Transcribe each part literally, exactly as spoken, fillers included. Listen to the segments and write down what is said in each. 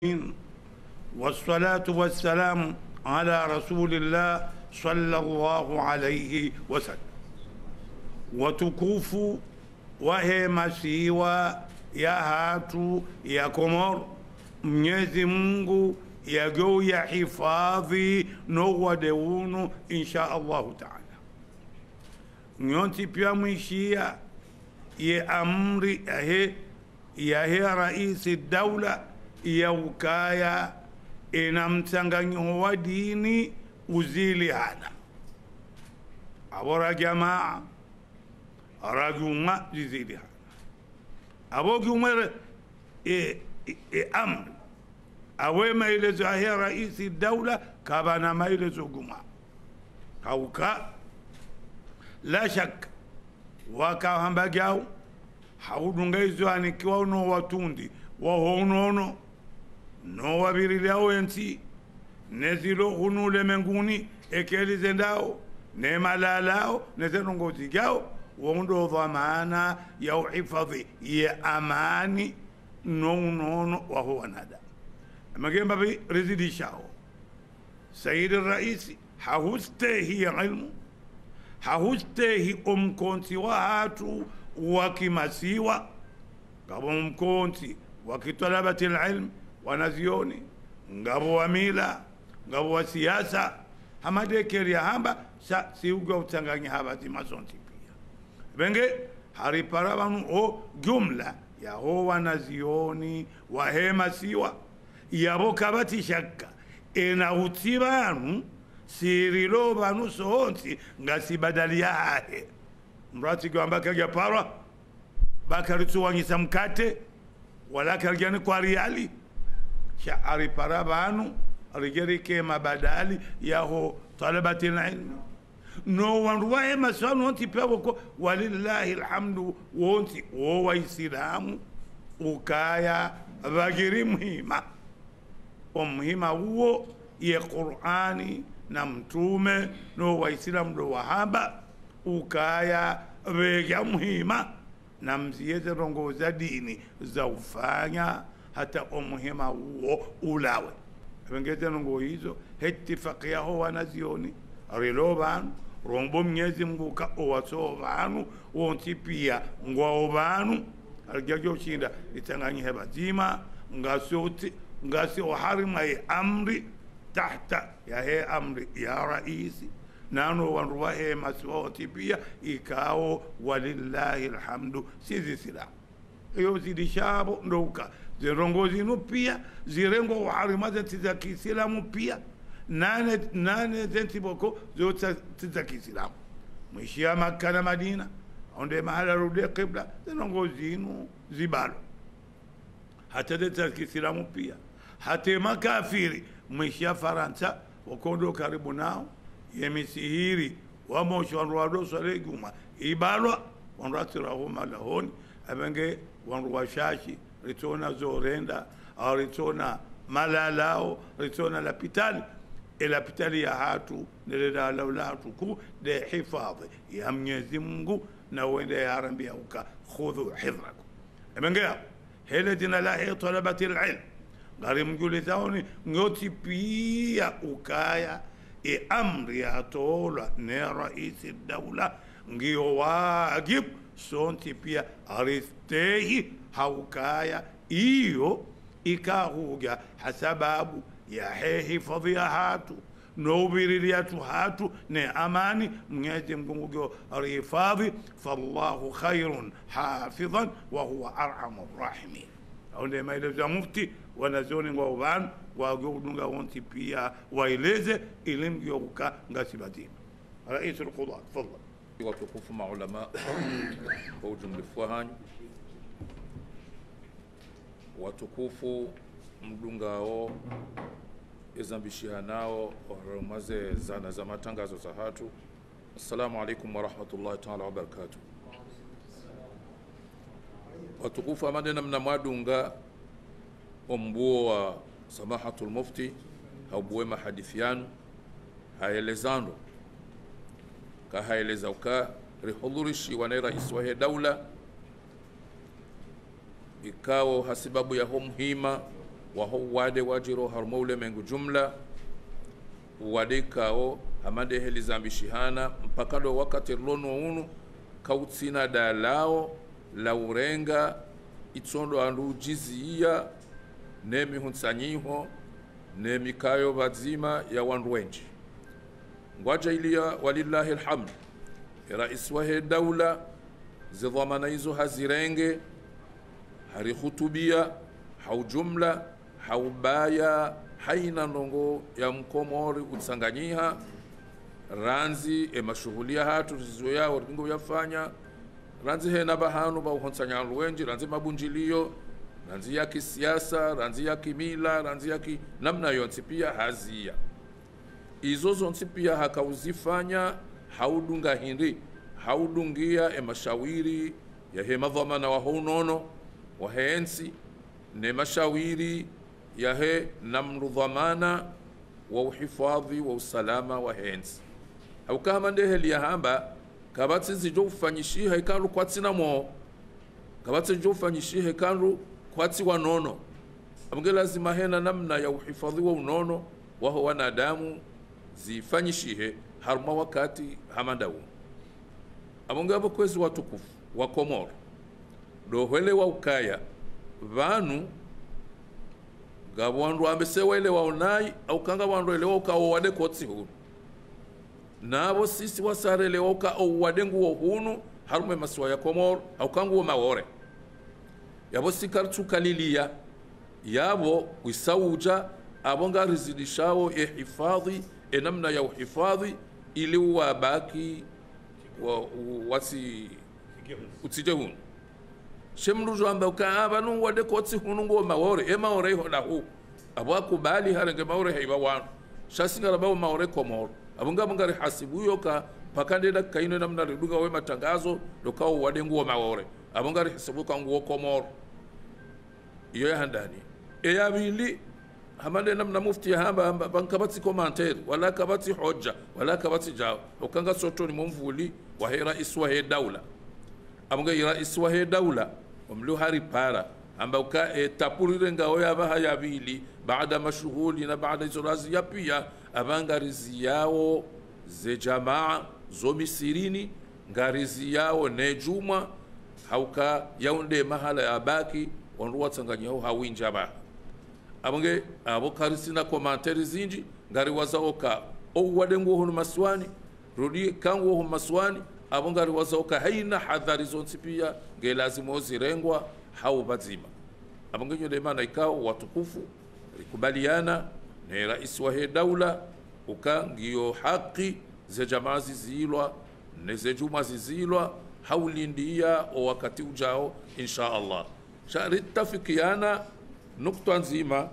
العالمين، والصلاة والسلام على رسول الله صلى الله عليه وسلم. Watukufu wahe masiwa yahatru ya Komori, Mnyezi Mungu yadjo yahifadhwi no wade unu, insha Allahu Taala. Nyontsi pia mwishiya ye amri yahe, yahe raisi daula ya ukaya ena mtsanganyiho wa dini uzilihana. Apvo ra jamaa, ra djumwa zizilihana. Apvo djumwa re, e, e, e amri. Apvo e maelezo yahe raisi daula, kapvana maelezo djumwa. Hauka, la shaka, waka hamba djau, ha udunga izo yanikiwa no watrundi waho unono, no wapviriliyao entsi, ne zilo hunu ulemenguni, ekeli zendao, ne malalao, ne ze ndrongoo zidjao, wo ndo dhwamana ya uhifadhwi ye amani no unono waho wanadamu. Ama nge mbapvi rizidishao, Saidi Raisi hahustehi ya ilmu, hahustehi omkontsi wahatru wa kimasiwa, ngapvo mkontsi wa kitwalabatil ilm, wanazioni, ngapvo wa mila, ngapvo wa siasa, hama de keri yahamba, sa si udjo utsanganya hapvadzima sontsi pia. Pvenge, haripara pvanu o djumla yaho wanazioni wahe masiwa, yapvo kapvatsi shaka, ena utsi pvanu, si rilo pvanu sontsi, ngasi badali yahahe. Mdru atsidjo amba kadja parwa, ba karitsu wanyisa mkate, wala karidja nikwa riali. Sha haripara pvanu, ridje rike mabadali yaho twalabatil ilm. No wandru wahe masiwa wontsi pia woko, walillahi alhamdu, wontsi wo waisilamu, ukaya pvadjiri muhima. Omuhima uwo ye Kur'ani na mtrume no waisilamu ndo wahamba, ukaya pvwadja muhima, na mziye ze ndrongoo za dini za ufanya, hata omuhima uwo ulawe. Pvenge ze ndrongoo izo, he itifaki yaho wanazioni, rilo pvanu, rombo Mnyezi Mungu ka owatso pvanu, wontsi pia ngwao pvanu, haridjadjo shinda itsanganyihe pvadzima, ngasi oti, ngasi oharimwa ye amri, tahta yahe amri ya raisi, nano wandru wahe masiwa wontsi pia, ikao walillahi alhamdu, si zisilamu. Iyo zidishapvo ndo uka, ze ndrongoo zinu pia, zirengwa oharimwa ze ntsi za kisilamu pia, nane, nane ze ntsi pvoko, zo tsa, ntsi za kisilamu. Mwishiya Makka na Madina, onde mahala rude kibla, ze ndrongoo zinu zibalwa. Hata ze ntsi za kisilamu pia. Hata e makafiri, mwishiya Farantsa, woko ndo karibu nao, ye misihiri, wamosho wandru wado swali djumwa, ibalwa, wandru watsira ho malahoni, apvenge wandru washashi, ritsona zo renda, au ritsona malalao, ritsona lapitali, e lapitali yahatru, ne le lalao lahatru kuu, de hifadhi ya Mnyezi Mungu, na wende yarambiya uka, khudhu hidhrakum. Apvenge yapvo, he le dzina lahe twalabatil ilm, ngarimdjulizaoni nyontsi pia ukaya, e amri yatolwa ne raisi daula, ngiyo wadjibu, sontsi pia ristehi, ha ukaya, iyo, ika hudja, ha sababu, yahe hifadhi yahatru, no upviriliya hatru hatru ne amani, Mnyezi Mungu ngudjo rihifadhi, فالله خير حافظا وهو أرحم الراحمين. Hawu nde maelezo ya mufti, wanazioni ngwao pvanu, ngwadjo udunga wontsi pia waeleze, ili mdjuwe uka ngasi pvadzima. Raisul Qudhwat, tafadhali. Watukufu maulama, kwa ujumlifu wahanyu. Watukufu mdungao, ezambishihanao, harumwa ze zana za matrangazo zahatru. Assalamu alaikum warahmatullahi taala wabarakatuh. Watukufu, hama nde namna mwadunga ombuo wa Samahatul Mufti, ha ubuwa e mahadisi yanu, haeleza ndo, ka haeleza uka rihudhurishiwa ne raisi wahe daula, ikao ha sababu yaho muhima waho uwade wadjiro harumwa ulemengu jumla, uwade ikao hama nde heli zambishihana, mpaka ndo wakati rilo no unu, kautsina dalao la urenga, itsondo wandru udjiziya, ne mihuntsanyiho, ne mikayo pvadzima ya wandru wendji. Ngwadjaaliya, walillahi alhamdu. E raisi wahe daula, ze dhwamana izo hazirenge, harihutubiya, ha ujumla, ha ubaya, haina ndrongoo ya mkomori utsanganyiha, randzi e mashuhuli yahatru riziweyao ringo yafanya, randzi hena pvahanu pva uhontsanya wandru wendji, randzi mabundjiliyo, randzi ya kisiasa, randzi ya kimila, randzi ya ki namna yontsi pia haziya. Izo zontsi pia haka uzifanya, ha udunga hindri, ha udungiya e mashawiri yahe madhwamana waho unono wahe ntsi, ne mashawiri yahe na mdru dhwamana wa uhifadhi wa usalama wahe ntsi. Hauka hama nde heli yahamba, kapvatsi zidjo ufanyishiha ikao kwatsina mo, kapvatsi zidjo ufanyishiha ikao kwatsi wanono. Apvo nge lazima hena namna ya uhifadhi wa unono waho wanadamu zifanyishihe harumwa wakati hama nda unu. Apvo nge apvo kwezi watukufu wa Komoro, ndo hwelewa ukaya pvanu ngapvo wandru wambe se waelewa unayi, hauka ngapvo wandru waelewa uka o uwade kotsi hunu. Na apvo sisi wasi relewa uka o uwade nguwo hunu, harumwa e masiwa ya Komoro, hauka nguwo Maore. Yapvo si karitsu kaliliya, yapvo wisa udja, apvo ngarizidishao ye hifadhi, e namna ya uhifadhi, ili uwabaki wa, u, wasi, utsidje hunu. She mdru udjo amba uka, ah, pvanu uwade kotsi hunu nguwo Maore, e Maore iho ndahu. Apvo akubali harenge Maore haipva wanu. Sha si ngarambao Maore Komoro. Apvo ngapvo ngarihasibuyo ka, mpaka nde dakika inu e namna ridunga we matangazo, ndo ka o uwade nguwo Maore. Apvo ngarihasibuyo ka nguwo Komoro. Iyo ya handani. E ya pvili, hama nde namna mufti yahamba, hamba, pvanu kapvatsi commentaire, wala kapvatsi hodja, wala kapvatsi djao. Uka ngasi otsoni mo mvuli wahe raisi wahe daula. Apvo nge raisi wahe daula, omlio haripara, hamba uka e tapu rirengao yapvaha ya pvili, baada mashuhuli na baada izo raziya pia, apva ngariziyao ze djamaa zo misirini, ngariziyao ne djumwa, hauka yao nde mahala yabaki, wandru watsanganyao ha windji apvaha. Apvo nge, apvo karitsina commentaire zindji, ngariwazao ka o uwade nguwo hunu masiwani, rudi ka nguwo hunu masiwani, apvo ngariwazao ka haina hadhari zontsi pia nge lazimu zirengwa ha upvadzima. Apvo nge nyo nde mana ikao watukufu, rikubaliana ne raisi wahe daula, uka ngiyo haki ze djamaa zizilwa, ne ze djumwa zizilwa, ha ulindiya o wakati udjao, insha Allah. Sha ritafikiana nukta ndzima,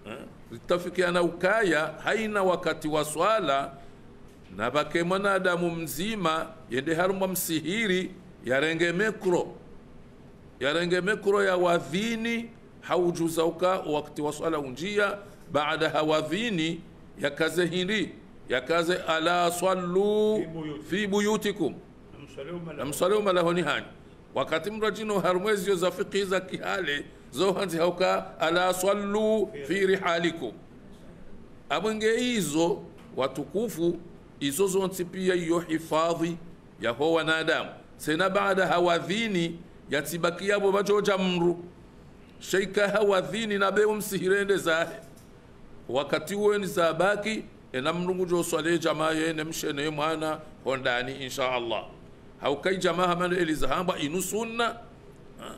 eh, ritafikiana ukaya haina wakati wa swala, na pvake mwanadamu mdzima yende harumwa msihiri, yarenge micro, yarenge micro yawadhini, ha udjuza uka o wakati wa swala undjia, baada hawadhini, yakaze hindri, yakaze ألا صلوا في بيوتكم. Na mswali o malahoni hanyu. Wakati mdru adjino harumwa ezio za fikihi za kihale, zo handzi hauka, ألا صلوا في رحالكم. Apvo nge izo, watukufu, izo zontsi pia iyo hifadhi yaho wanadamu. Tsena baada hawadhini, yatsibaki yapvo pvadjodja mdru. She ika hawadhini na be o msihiri ende zahe. Wakati weni zabaki, ena mdru ngudjo swali djamaa ye ne mshe ne mwana hondani, insha Allah. Hauka i djamaa hama nde eli zahambwa inu sunna. Ha?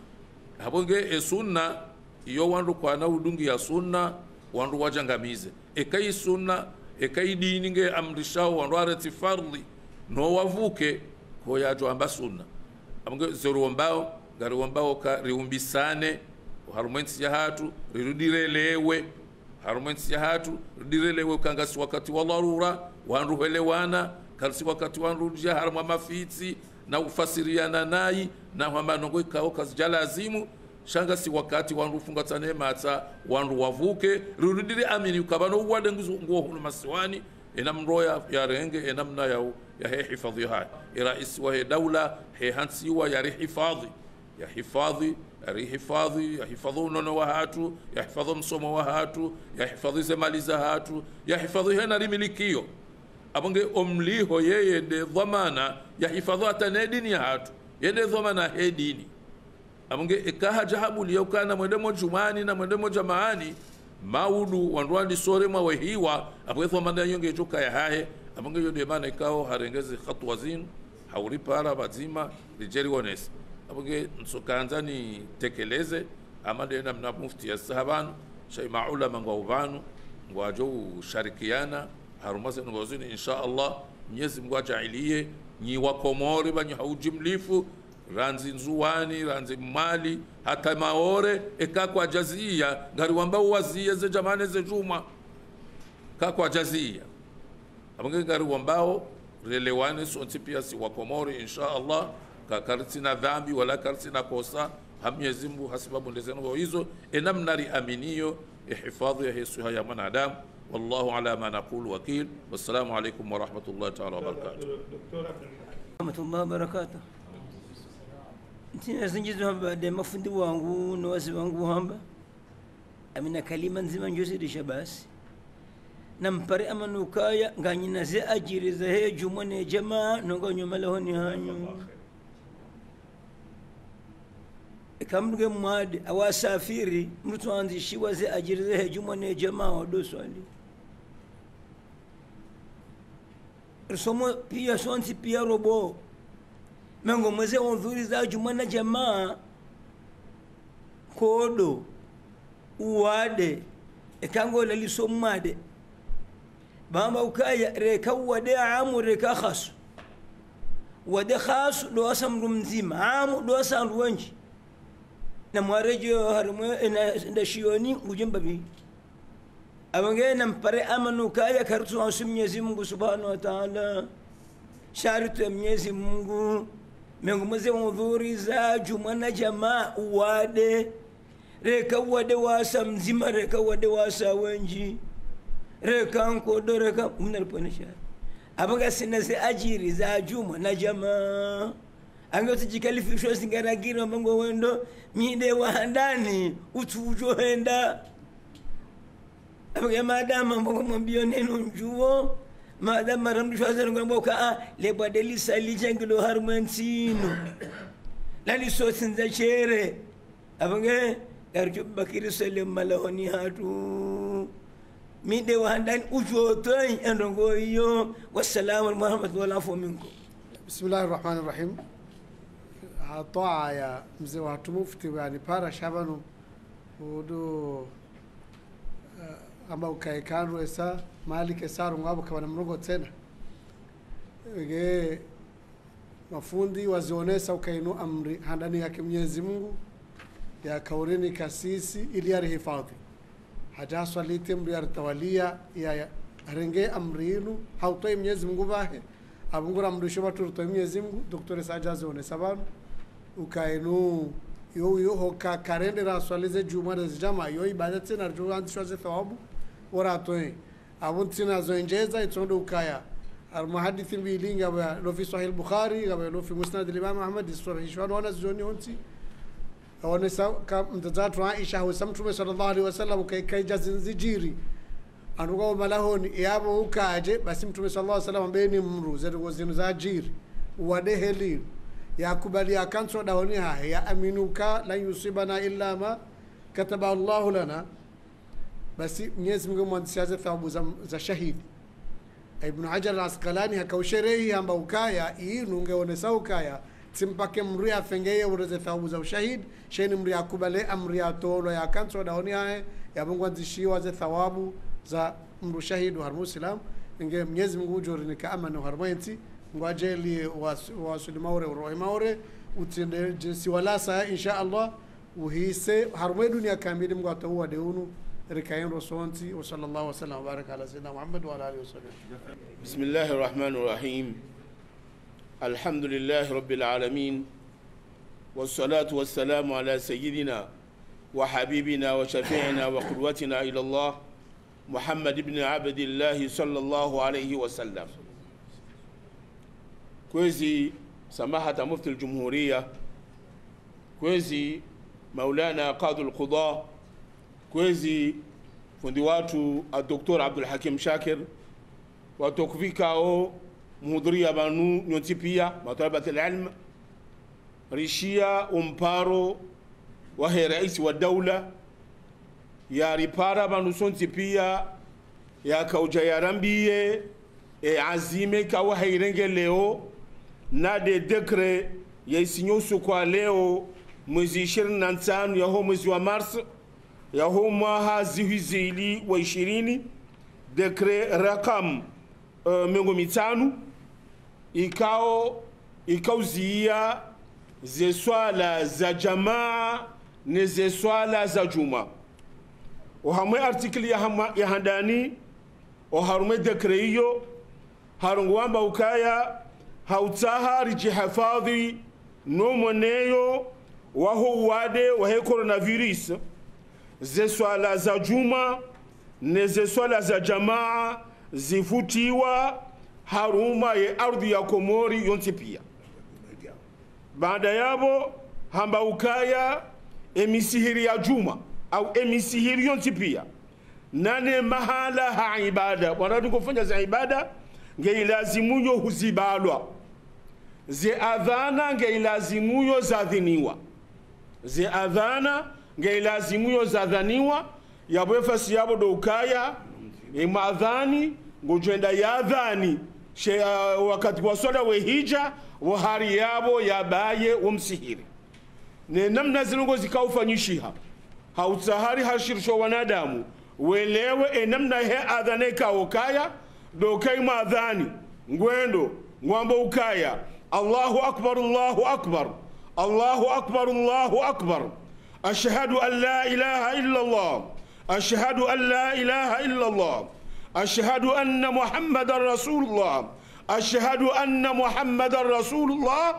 Apvo nge e sunna, iyo wandru kwana udungiya sunna, wandru wadjangamize. Eka i sunna, eka i dini nge amrishao wandru waretsi fardhi, no wavuke, ko yadjo amba sunna. Apvo nge zo riwombao, ngariwombao ka riumbisane, harumwa entsi yahatru, rirudi relewe, harumwa entsi yahatru, rirudi relewe uka ngasi wakati wa dharura, wandru hwelewana, karisi wakati wandru udjia harumwa mafitsi, na ufasiriana nayi, na hwamba ndrongoo ikao kazidja lazimu, sha ngasi wakati wandru ufungatsane matsa, wandru wavuke, rirudi riamini uka pvanu uwade nguzo, nguwo hunu masiwani, ena mdru ya, yarenge, ena mna ya, yahe hifadhi yahahe. E raisi wahe daula, he hantsiwa yarihifadhi, yahifadhi, Yarihifadhwi, yahifadhwi unono wahatru, yahifadhwi msomo wahatru, yahifadhwi ze mali zahatru, yahifadhwi hena rimilikiyo. Apvo nge omliho yeye nde dhwamana, yahifadhwi hata ne dini yahatru, ye nde dhwamana he dini. Apvo nge eka hadja habuliya ukana mwende mo djumwani na mwende mo djamaani, maudu wandru wandisore mwawehiwa, apvo ye dhwamana iyo ngedjo kaya hahe, apvo nge iyo nde mana ikao harenge ze hatuwa zinu, hauripara pvadzima, ridje rionese. Apvo nge ntsokandza nitekeleze, ama nde namna mufti yasiha pvanu, sha ye maulama ngwao pvanu, ngwadjo usharikiana, harumwa ze ndrongoo zinu, insha Allah, Mnyezi Mungu adjaaliye, nyi Wakomori, pvanyu ha ujimlifu, randzi Ndzuwani, randzi Mwali, hata Maore, eka kwadjaziya, ngariwambao waziye ze djamwa ne ze djumwa, eka kwadjaziya. Apvo nge ngariwambao, relewane sontsi pia si Wakomori, insha Allah, ka karitsina dhambi, wala karitsina kosa, ha Mnyezi Mungu, hasibabu nde ze ndrongoo izo, ye namna riaminiyo, ye hifadhwi yahe swiha ya mwanadamu. والله على ما نقول وكيل. والسلام عليكم ورحمة الله تعالى وبركاته. ورحمة الله وبركاته. Ntsina zindji zo hamba nde mafundi wangu, no wazee wangu hamba. Amina kalima ndzima ndjo zidisha basi. Nampare amani ukaya, nganyina ze adjiri zahe djumwa ne djamaa, no nganyo malahoni hanyu. Eka mndru nge mwade, au asafiri, mndru tsu andzishiwa ze adjiri zahe djumwa ne djamaa wado swali. Risomo pia sontsi pia robo. Mengo mweze ondhuri za djumwa na djamaa, nkodo, uwade, eka ngo laliso mwade. Pvamba ukaya, reka uwade amu, reka khasu. Uwade khasu, ndo wasa mndru mdzima, amu, ndo wasa wandru wendji. Na mwaredjeyo harumwa, ena, nda shioni, ngudje mbapvi. Apvo nge nampare amani ukaya karitsu ansi Mnyezi Mungu Subhanahu wa Ta'ala. Sha ritwe Mnyezi Mungu. Mengo mweze ondhuri za djumwa na djamaa uwade. Reka uwade wasa mdzima, reka uwade wasa wendji. Reka nkodo, reka, mna ripvwene sha. Apvo ngasina ze adjiri za djumwa na djamaa. Ange utsidjikalifisho zingara giro mango wendo, mi nde wa handani, utsudjo henda. Apvo nge madama mbo mwambiyo neno ndjuwo, madama ramdishwa zero ngamba uka, ah, le bwade lisa lidja ngilo harumwa ntsi inu. Laliso tsindza shere. Apvo nge, ngaridjo baki riswele malahoni hatru. Mi nde wa handani udjo towa ye ndrongoo iyo. والسلام عليكم ورحمة الله وبركاته. بسم الله الرحمن الرحيم. Ha twaa ya mze wahatru mufti wa nipara sha pvanu, udu, eh, amba ukaye kandru esa, mali ke saru ngwapvo kapvana mrongo tsena. Nge, mafundi wazionesa uka inu amri handani yake Mnyezi Mungu, yakaurini kasisi ili yarihifadhwi. Hadja haswaliti mndru yaritawaliya, ya, ya, harenge amri inu, hautwayi Mnyezi Mungu pvahe, apvo ngu ramrisho pvatsu ritwayi Mnyezi Mungu, Docteur Saja zionesa pvanu, uka inu, yo, yo, hoka karende raswali ze djumwa ne ze djamaa, yo ibada tsena ridjo andzishwa ze thawabu, wo ratwayi. Apvo ntsina zo ndjeza, itsondo ukaya. Harumwa hadisi mbili ngapvo yalo fi Sahih Bukhari, ngapvo yalo fi Musnad al-Imam Ahmad, iswahihishwa no wanazioni wontsi. Yaonesa ka mdzadze hatru Aisha hawusa Mtrume swallallahu alayhi wa sallam uka ika idja zindji zidjiri. Wandru ngwao malahoni, yapvo ukaje, basi Mtrume swallallahu alayhi wa sallam ambe ni mndru, ze ndrongoo zinu zadjiri. Uwade heli. Yakubali yakantsi dahoni hahe, yaamini uka, لن يصيبنا إلا ما كتب الله لنا. Basi, Mnyezi Mungu ngamwandzishao ze thawabu za, za shahidi. Ibn Hajar al-Asqalani hakausherehi hamba ukaya, inu ngeonesa ukaya, tsi mpaka mndru yafe nge ye ure ze thawabu za ushahidi, sha ni mndru yakubali amri yatolwa yakantsi dahoni hahe, yapvo ngwandzishiwa ze thawabu za mndru shahidi harumwa Usilamu, nge Mnyezi Mungu udjo rinika amani harumwa yentsi, ngwadjeli was-, wasuli maore, urohi maore, utsinde djesi walasa, insha Allah, uhise, harumwa ye dunia kamili Mungu atowe uwade unu, rikaye ndro sontsi, وصلى الله وسلم وبارك على سيدنا محمد وعلى آله وصحبه. بسم الله الرحمن الرحيم. الحمد لله رب العالمين. والصلاة والسلام على سيدنا وحبيبنا وشفيعنا وقدوتنا إلى الله محمد بن عبد الله صلى الله عليه وسلم. Kwezi Samahata Mufti al-Jumhuriya, kwezi Maulana Kadhul Qudha, kwezi fundi watru a Docteur Abdul Hakim Shakir, watsokufikao muhudhuriya pvanu nyontsi piya, matwalabatil ilm, rishiya umparo wahe raisi wa daula, yaripara pvanu sontsi piya, yakaudja yarambiye, e azima ikao hayirenge leo, na nde décret yayisinyo usiku wa leo, mwezi ishirini na ntsanu yaho mwezi wa mars, yaho mwaha zihwi zili wa ishirini, décret rakam, eh, mengo mitsanu, ikao, ikauziya ze swala za jamaa ne ze swala za djumwa. Oharumwa e article ya hama-, ya handani, oharumwa e décret iyo, harongowa amba ukaya, ha utsaha ridjihafadhwi no mweneyo waho uwade wahe coronavirus, ze swala za djumwa ne ze swala za jamaa zifutiwa harumwa ye ardhwi ya Komori yontsi piya. Baada yapvo, hamba ukaya, e misihiri ya djumwa, au e misihiri yontsi piya, na ne mahala ha ibada, pvanu ngofanya za ibada, ngeyilazimuyo huzibalwa. Ze adhana ngeyilazimuyo zadhiniwa. Ze adhana ngeyilazimuyo zadhaniwa. Yapvo e fasi yapvo ndo ukaya, e mwadhani ngudjwenda yadhani, she, ah, wakati wa swala wehidja, wo hari yapvo yabaye wo msihiri. Ne namna zinu ngozikaufanyishiha, ha utsaha rihashirishe wanadamu welewe e namna he adhana ikao ukaya, ndo ukaya e mwadhani ngwendo ngwambo ukaya: الله أكبر، الله أكبر، الله أكبر، الله أكبر، أشهد أن لا إله إلا الله، أشهد أن لا إله إلا الله، أشهد أن محمدا رسول الله، أشهد أن محمدا رسول الله،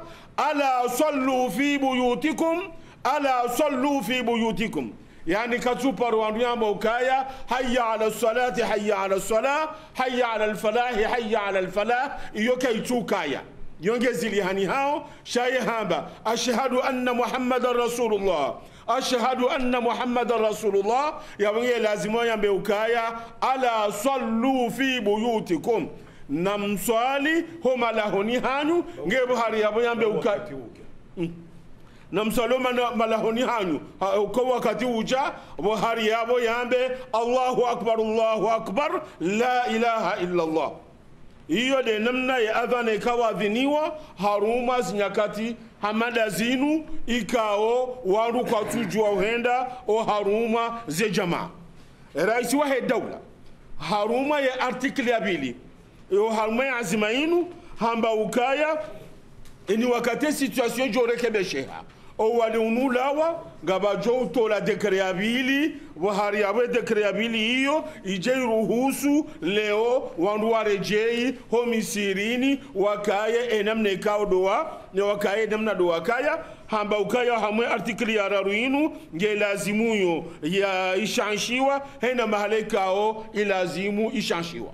ألا صلوا في بيوتكم، ألا صلوا في بيوتكم. Yaani, katsuparo wandru yamba ukaya: حي على الصلاة، حي على الصلاة، حي على الفلاح، حي على الفلاح. Iyo kayitsukaya. Iyo ngezilihani hawo, sha ye hamba: أشهد أن محمدا رسول الله، أشهد أن محمدا رسول الله. Yapvo nge lazimu yambe ukaya: ألا صلوا في بيوتكم. Namswali ho malahoni hanyu, nge pvo hari yapvo yambe uka-, mm. Namswali ho mana-, malahoni hanyu, ha, ko wakati udja, pvo hari yapvo yambe: الله أكبر، الله أكبر، لا إله إلا الله. Iyo nde namna ye adhana ikao wadhiniwa harumwa zinyakati hama nda zinu, ikao wandru kwatsudjuwa uhenda oharumwa ze jamaa. Raisi wahe daula, harumwa ye article ya pvili, yo harumwa ye azima inu, hamba ukaya, eni wakati situation idjo rekebesheha, owade unu ulawa, ngapvadjo utola décret ya pvili, pvo hari yapvo e décret ya pvili iyo idje iruhusu leo wandru waredjeyi ho misihirini, wakaye e namna ikao ndo wa-, ne wakaye e namna ndo wakaya. Hamba ukaya harumwa e article ya raru inu, nge lazimuyo ya ishanshiwa, hena mahala ikao ilazimu ishanshiwa.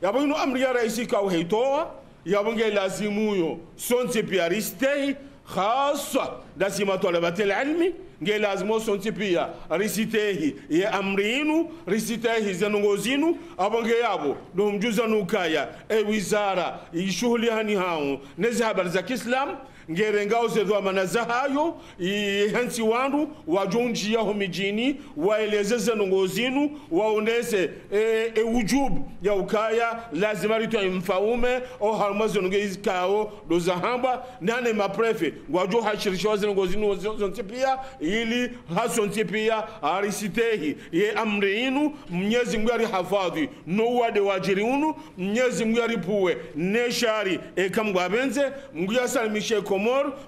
Yapvo inu amri ya raisi ikao heitowa, yapvo nge lazimuyo sontsi piya ristehi, khaswa ndasi matwalabatil ilmi, nge lazimu sontsi piya ristehi ye amri inu, ristehi ze ndrongoo zinu. Apvo nge yapvo ndo mdjuza nukaya e wizara ishuhulihani hawo ne ze habari za kiislamu, ngerengao ze dhwamana zahayo, i-, hentsi wandru wadjo undjiya ho midjini, waeleze ze ndrongoo zinu, waonese, e, e udjubu ya ukaya lazima ritwaye mfaume oharumwa ze ndrongoo izikao ndo zahambwa, nane maprefe ngwadjo hashirishiwa ze ndrongoo zinu zo-, zontsi piya, ili hasontsi piya aristehi ye amri inu. Mnyezi Mngu yarihafadhwi no uwade wadjiri unu, Mnyezi Mngu yaripvuwe ne shari eka Mngu apvendze, Mngu yasalimishe Komori,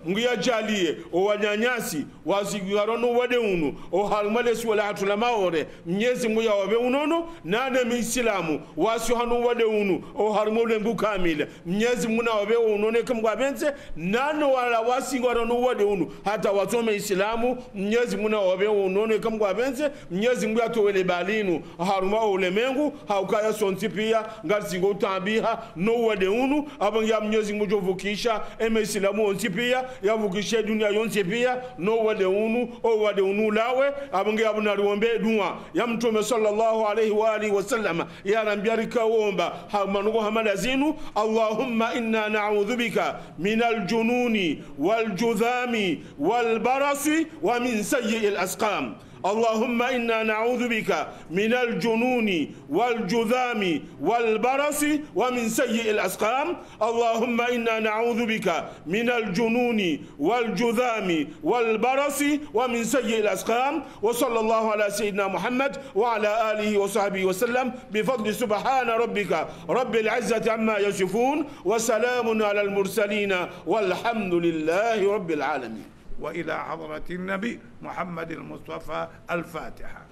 Mngu yadjaliye owananyasi wazigarwa no uwade unu oharumwa lesiwa lahatru la Maore, Mnyezi Mngu yawapve unono, nane misilamu wasiwa no uwade unu oharumwa ulemwengu kamili, Mnyezi Mngu nawapve unono eka Mngu apvendze, nane wala wasigarwa no uwade unu hata watsome isilamu, Mnyezi Mungu na wapve unono eka Mungu apvendze, Mnyezi Mungu yatowele bali inu harumwa ulemengu, ha ukaya sontsi pia ngasi ngo utabiha no uwade unu, apvo nge Mnyezi Mungu djo pvukisha eme Isilamu wontsi pia, yapvukishe dunia yontsi pia no uwade unu, o uwade unu ulawe, apvo nge apvo nariombe dua ya Mtrume swallallahu alayhi wa alihi wa sallam, yarambia rika womba ha manungo hama nda zinu: اللهم إنا نعوذ بك من الجنون والجذام والبرص ومن سيء الأسقام. اللهم إنا نعوذ بك من الجنون والجذام والبرص ومن سيء الأسقام. اللهم إنا نعوذ بك من الجنون والجذام والبرص ومن سيء الأسقام. وصلى الله على سيدنا محمد وعلى آله وصحبه وسلم بفضل سبحان ربك رب العزة عما يصفون وسلام على المرسلين والحمد لله رب العالمين. وإلى حضرة النبي محمد المصطفى الفاتحة.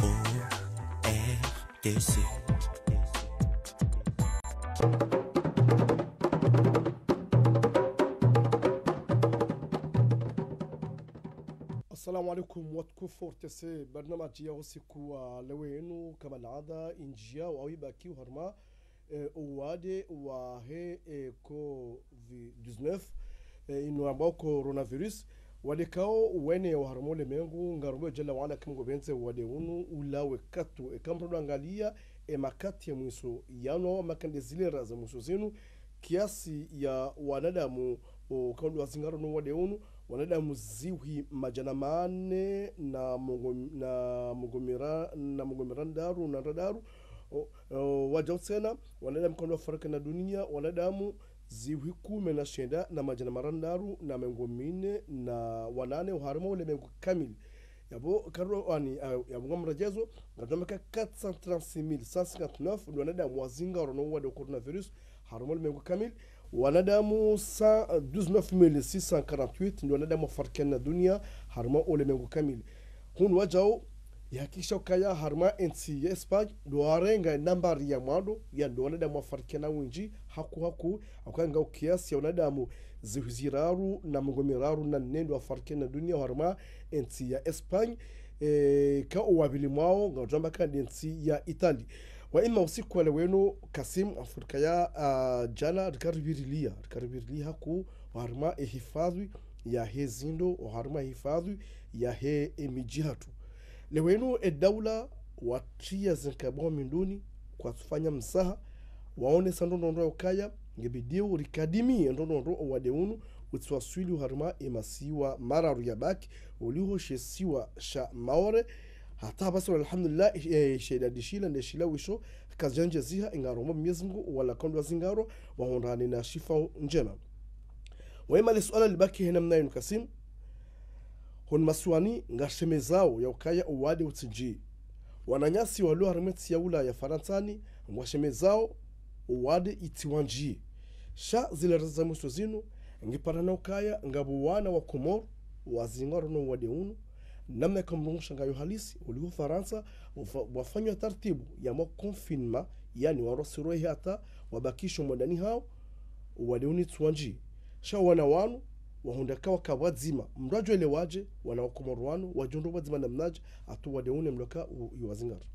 O R T C. Assalamu alaikum, watukufu wa O R T C, barnamaji ya usiku wa leo yinu, kama laada, injia, wa ibaki, uharma, eh, uwade wahe, eh, covid dix-neuf, eh, inu ambao coronavirus, wade kao wene wa harumwa ulemengu, ngarumwe jalla wa ala eka Mungu apvendze uwade unu ulawe katu, eka mdru angalia, e makati ya mwiso yanu, makande zile raza mwiso zinu, kiasi ya wanadamu, o, kaundru wazingaro no uwade unu, wanadamu zihwi madjana mane na mengo, na mengo mira-, na mengo mirandraru na ndraru, o, o, wadjau tsena, wanadamu kaundru wafariki na dunia, wanadamu zihwi kume na shenda na madjana marandraru na mengo mine na wanane, uharumwa ulemengu kamili. Yapvo, karo, ani, ah, yapvo ngamredjezo, ngadjomba ka quatre cent trente-six mille cent cinquante-neuf ndo wanadamu wazingaro no uwade wa coronavirus, harumwa ulemengu kamili, wanadamu cent douze mille six cent quarante-huit ndo wanadamu wafariki na dunia, harumwa ulemengu kamili. Hunu wadjau, yahakikisha ukaya harumwa entsi ya Espagne, ndo warenga nambari ya mwando, ya ndo wanadamu wafariki na wendji, haku haku, ha ukaya ngao kiasi ya wanadamu zihwi ziraru na mengo miraru na nne ndo wafariki na dunia harumwa entsi ya Espagne, eh, ka uwapvili mwao, ngadjomba ka ndo entsi ya Italie. Wa ima usiku wa leo wenu, Kasim, Afrika ya, ah, djana, rika ripvirilia, rika ripvirilia haku, harumwa e hifadhwi yahe zindo, harumwa e hifadhwi yahe e midji hatru. Leo wenu e daula watria zinkabwa minduni kwatsufanya msaha, waonesa ndrongondro ya ukaya, ngebidio rikadimi ndrongondro uwade unu, utsiwaswili harumwa e masiwa mararu ya baki, uliho she siwa sha Maore, hata hapvasa, alhamdulillah, eh, she idadi shila, nde shila wisho, kazidjandjeziha, ingaromba Mwenyezi Mungu, wala kaundru wazingaro, wahundrane na shifa ndjema. Wa ima le suala libaki he namna yinu, Kasim, hunu masiwani ngashemezao ya ukaya uwade utsindji. Wananyasi walio harumwa entsi ya Ulaya, Farantsani, ngwashemezao uwade utsiwandjie. Sha zile raza za mwiso zinu, ngiparana ukaya ngapvo wana wa Komoro wazingaro no uwade unu, namna ika mrungusha ngayo halisi, uliho Farantsa, ufa-, wafanywa tartibu ya mwa confinement, yani warosirwe hata wabakishwe mwandani hao, uwade unu utsiwandjie. Sha wana wanu, wahundra ka waka pvwadzima. Mdru adjo elewaje, wana wa Komoro wanu, wadjo ndo pvwadzima namnadje, hata uwade unu mdru aka u-, uwazingara.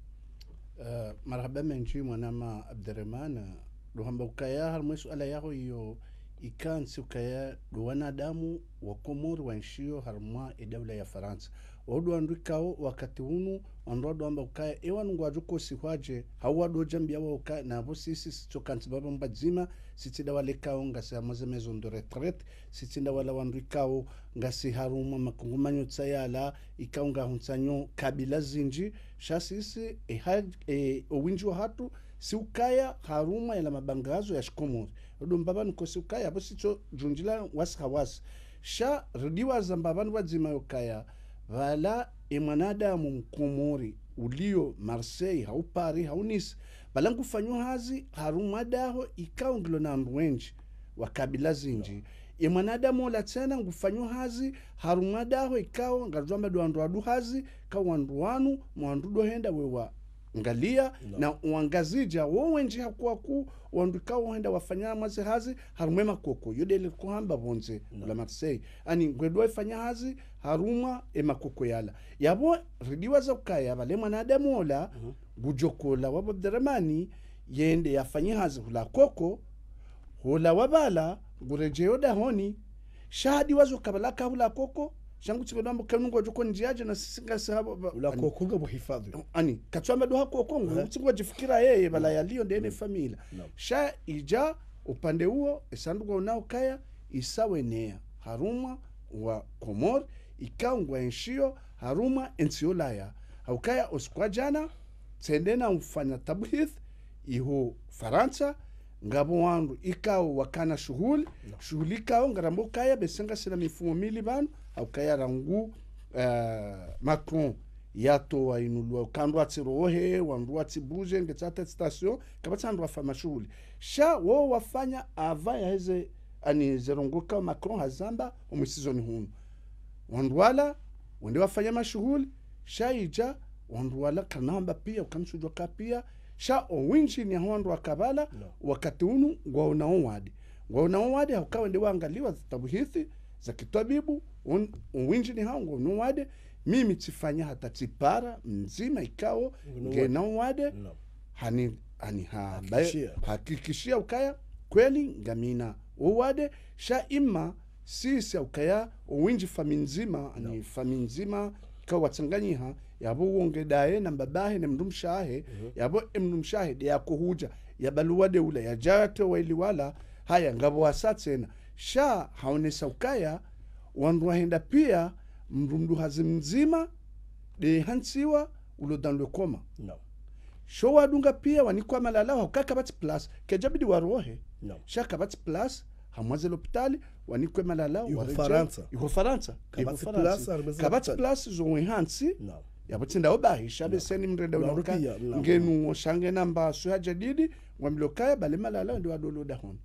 Eh, marahaba mendji mwanama Abderemane, ndo hamba ukaya harumwa e suala yaho iyo, ikantsi ukaya ndo wanadamu wa Komori waenshio harumwa e daula ya Farantsa. Wao ndo wandru ikao wakati unu, wandru wado wamba ukaya, e wanu ngwadjo kosihwaje, hau wado djambia wao ukaya, na apvo sisi sitso kantsi pvapvo mbadzima, sitsi nda wale ikao ngasi harumwa ze maison de retraite, sitsi nda wala wandru ikao ngasi harumwa makungumanyo tsayala, ikao ngahuntsanyo kabila zindji, sha sisi, e ha-, e, o windji wahatru, si ukaya harumwa yala mabangazo ya shikomori. Ndo mbapvanu ko si ukaya, apvo sitso djundjila wasi ha wasi. Sha, ridiwaza mbapvanu pvadzima yo ukaya, pvala e mwanadamu mkomori, ulio Marseille, hau Paris, hau Nice, pvala ngufanyo hazi, harumwa daho, ikao ngilo na wandru wendji. wa kabila zindji. Ye mwanadamu ola tsena ngufanyo hazi harumwa daho ikao, ngaridjo amba ndo wandru wadu hazi, ka wandru wanu, mwandru ndo henda we wangaliya, na wangazidja wo wendji haku haku, wandru ikao henda wafanya mwazi hazi harumwa ye makoko. Yo ndele kohamba pvondze, la Marseille. Ani, ngwendo wafanya hazi harumwa ye makoko yala. Yapvo, ridiwaza ukaya pvale mwanadamu ola, ngudjo kola wa Abderemane, yende yafanye hazi hula koko, hula wapvala, nguredjeyo dahoni, sha hadiwaza uka pvala kahula koko, sha ngutsi pvanu amba kanu ngwadjo ko ndziya dje na sisi ngasi hapvo, ba-, hula ani, koko ngapvo hifadhwi. Ani, katsu amba ndo ha koko, ngu, ngutsi ngwadjifikira yeye, pvala yaliyo ndene famila. Sha idja, upande uwo, esanduku unao kaya, isa weneya, harumwa wa Komori, ikao ngwaenshiyo, harumwa entsi yo Ulaya. Haukaya osiku wa djana, tsende na ufanya tabuhithi, iho Farantsa, ngapvo wandru ikao wakana shuhuli, shuhuli ikao ngarambo kaya, bese ngasina mifumo mili pvanu, haukaya rangu, eh, Macron, yatowa inulwa, ka wandru watsirohe, wandru watsibuje, nge tsata station, kapvatsi wandru wafanya mashuhuli. Sha wo wafanya ava yaheze, ani ze ndrongoo ka Macron hazamba, omwisizoni hunu. Wandru wala, wende wafanya mashuhuli, sha idja, wandru wala kana hamba pia, uka ntsudjuwa ka pia, sha owindji ni aho wandru waka pvala, wakati unu ngwaona owade. Ngwaona owade, hauka wende wangaliwa zitabuhithi, za kitwabibu, on-, owindji ni hao ngwaona owade, mimi tsifanya hata tsipara, mdzima ikao, ngena owade, hani, hani ha-, hakikishia ukaya, kweli, ngamina owade, sha ima, sisi ukaya, owindji fami ndzima, ani fami ndzima, ikao watsanganyiha, yapvo wonge daye na mbabahe ne mdrumshe wahe, yapvo emdrumshe wahe nde yakohudja, yapvala owade ula, yadja yatwe waili wala, haya, ngapvo wasa tsena. Sha, haonesa ukaya, wandru wahenda pia, mdru mdru hazi mdzima, nde hantsiwa, ulo dans le coma. Sho wadunga pia wanikwa malalao, hauka kapvatsi place, kedjabidi warohe. Sha kapvatsi place, hamwaze lopitali, wanikwe malalao, iho Farantsa. Iho Farantsa. Kapvatsi place, kapvatsi place zo wehantsi. Yapvo tsi ndawo bahi, sha bese ni mrenda unaukaya. Ngenu wo sha ngena mba swiha djadidi, ngwambilwa ukaya, pvale malalao, nde wadolo dahoni.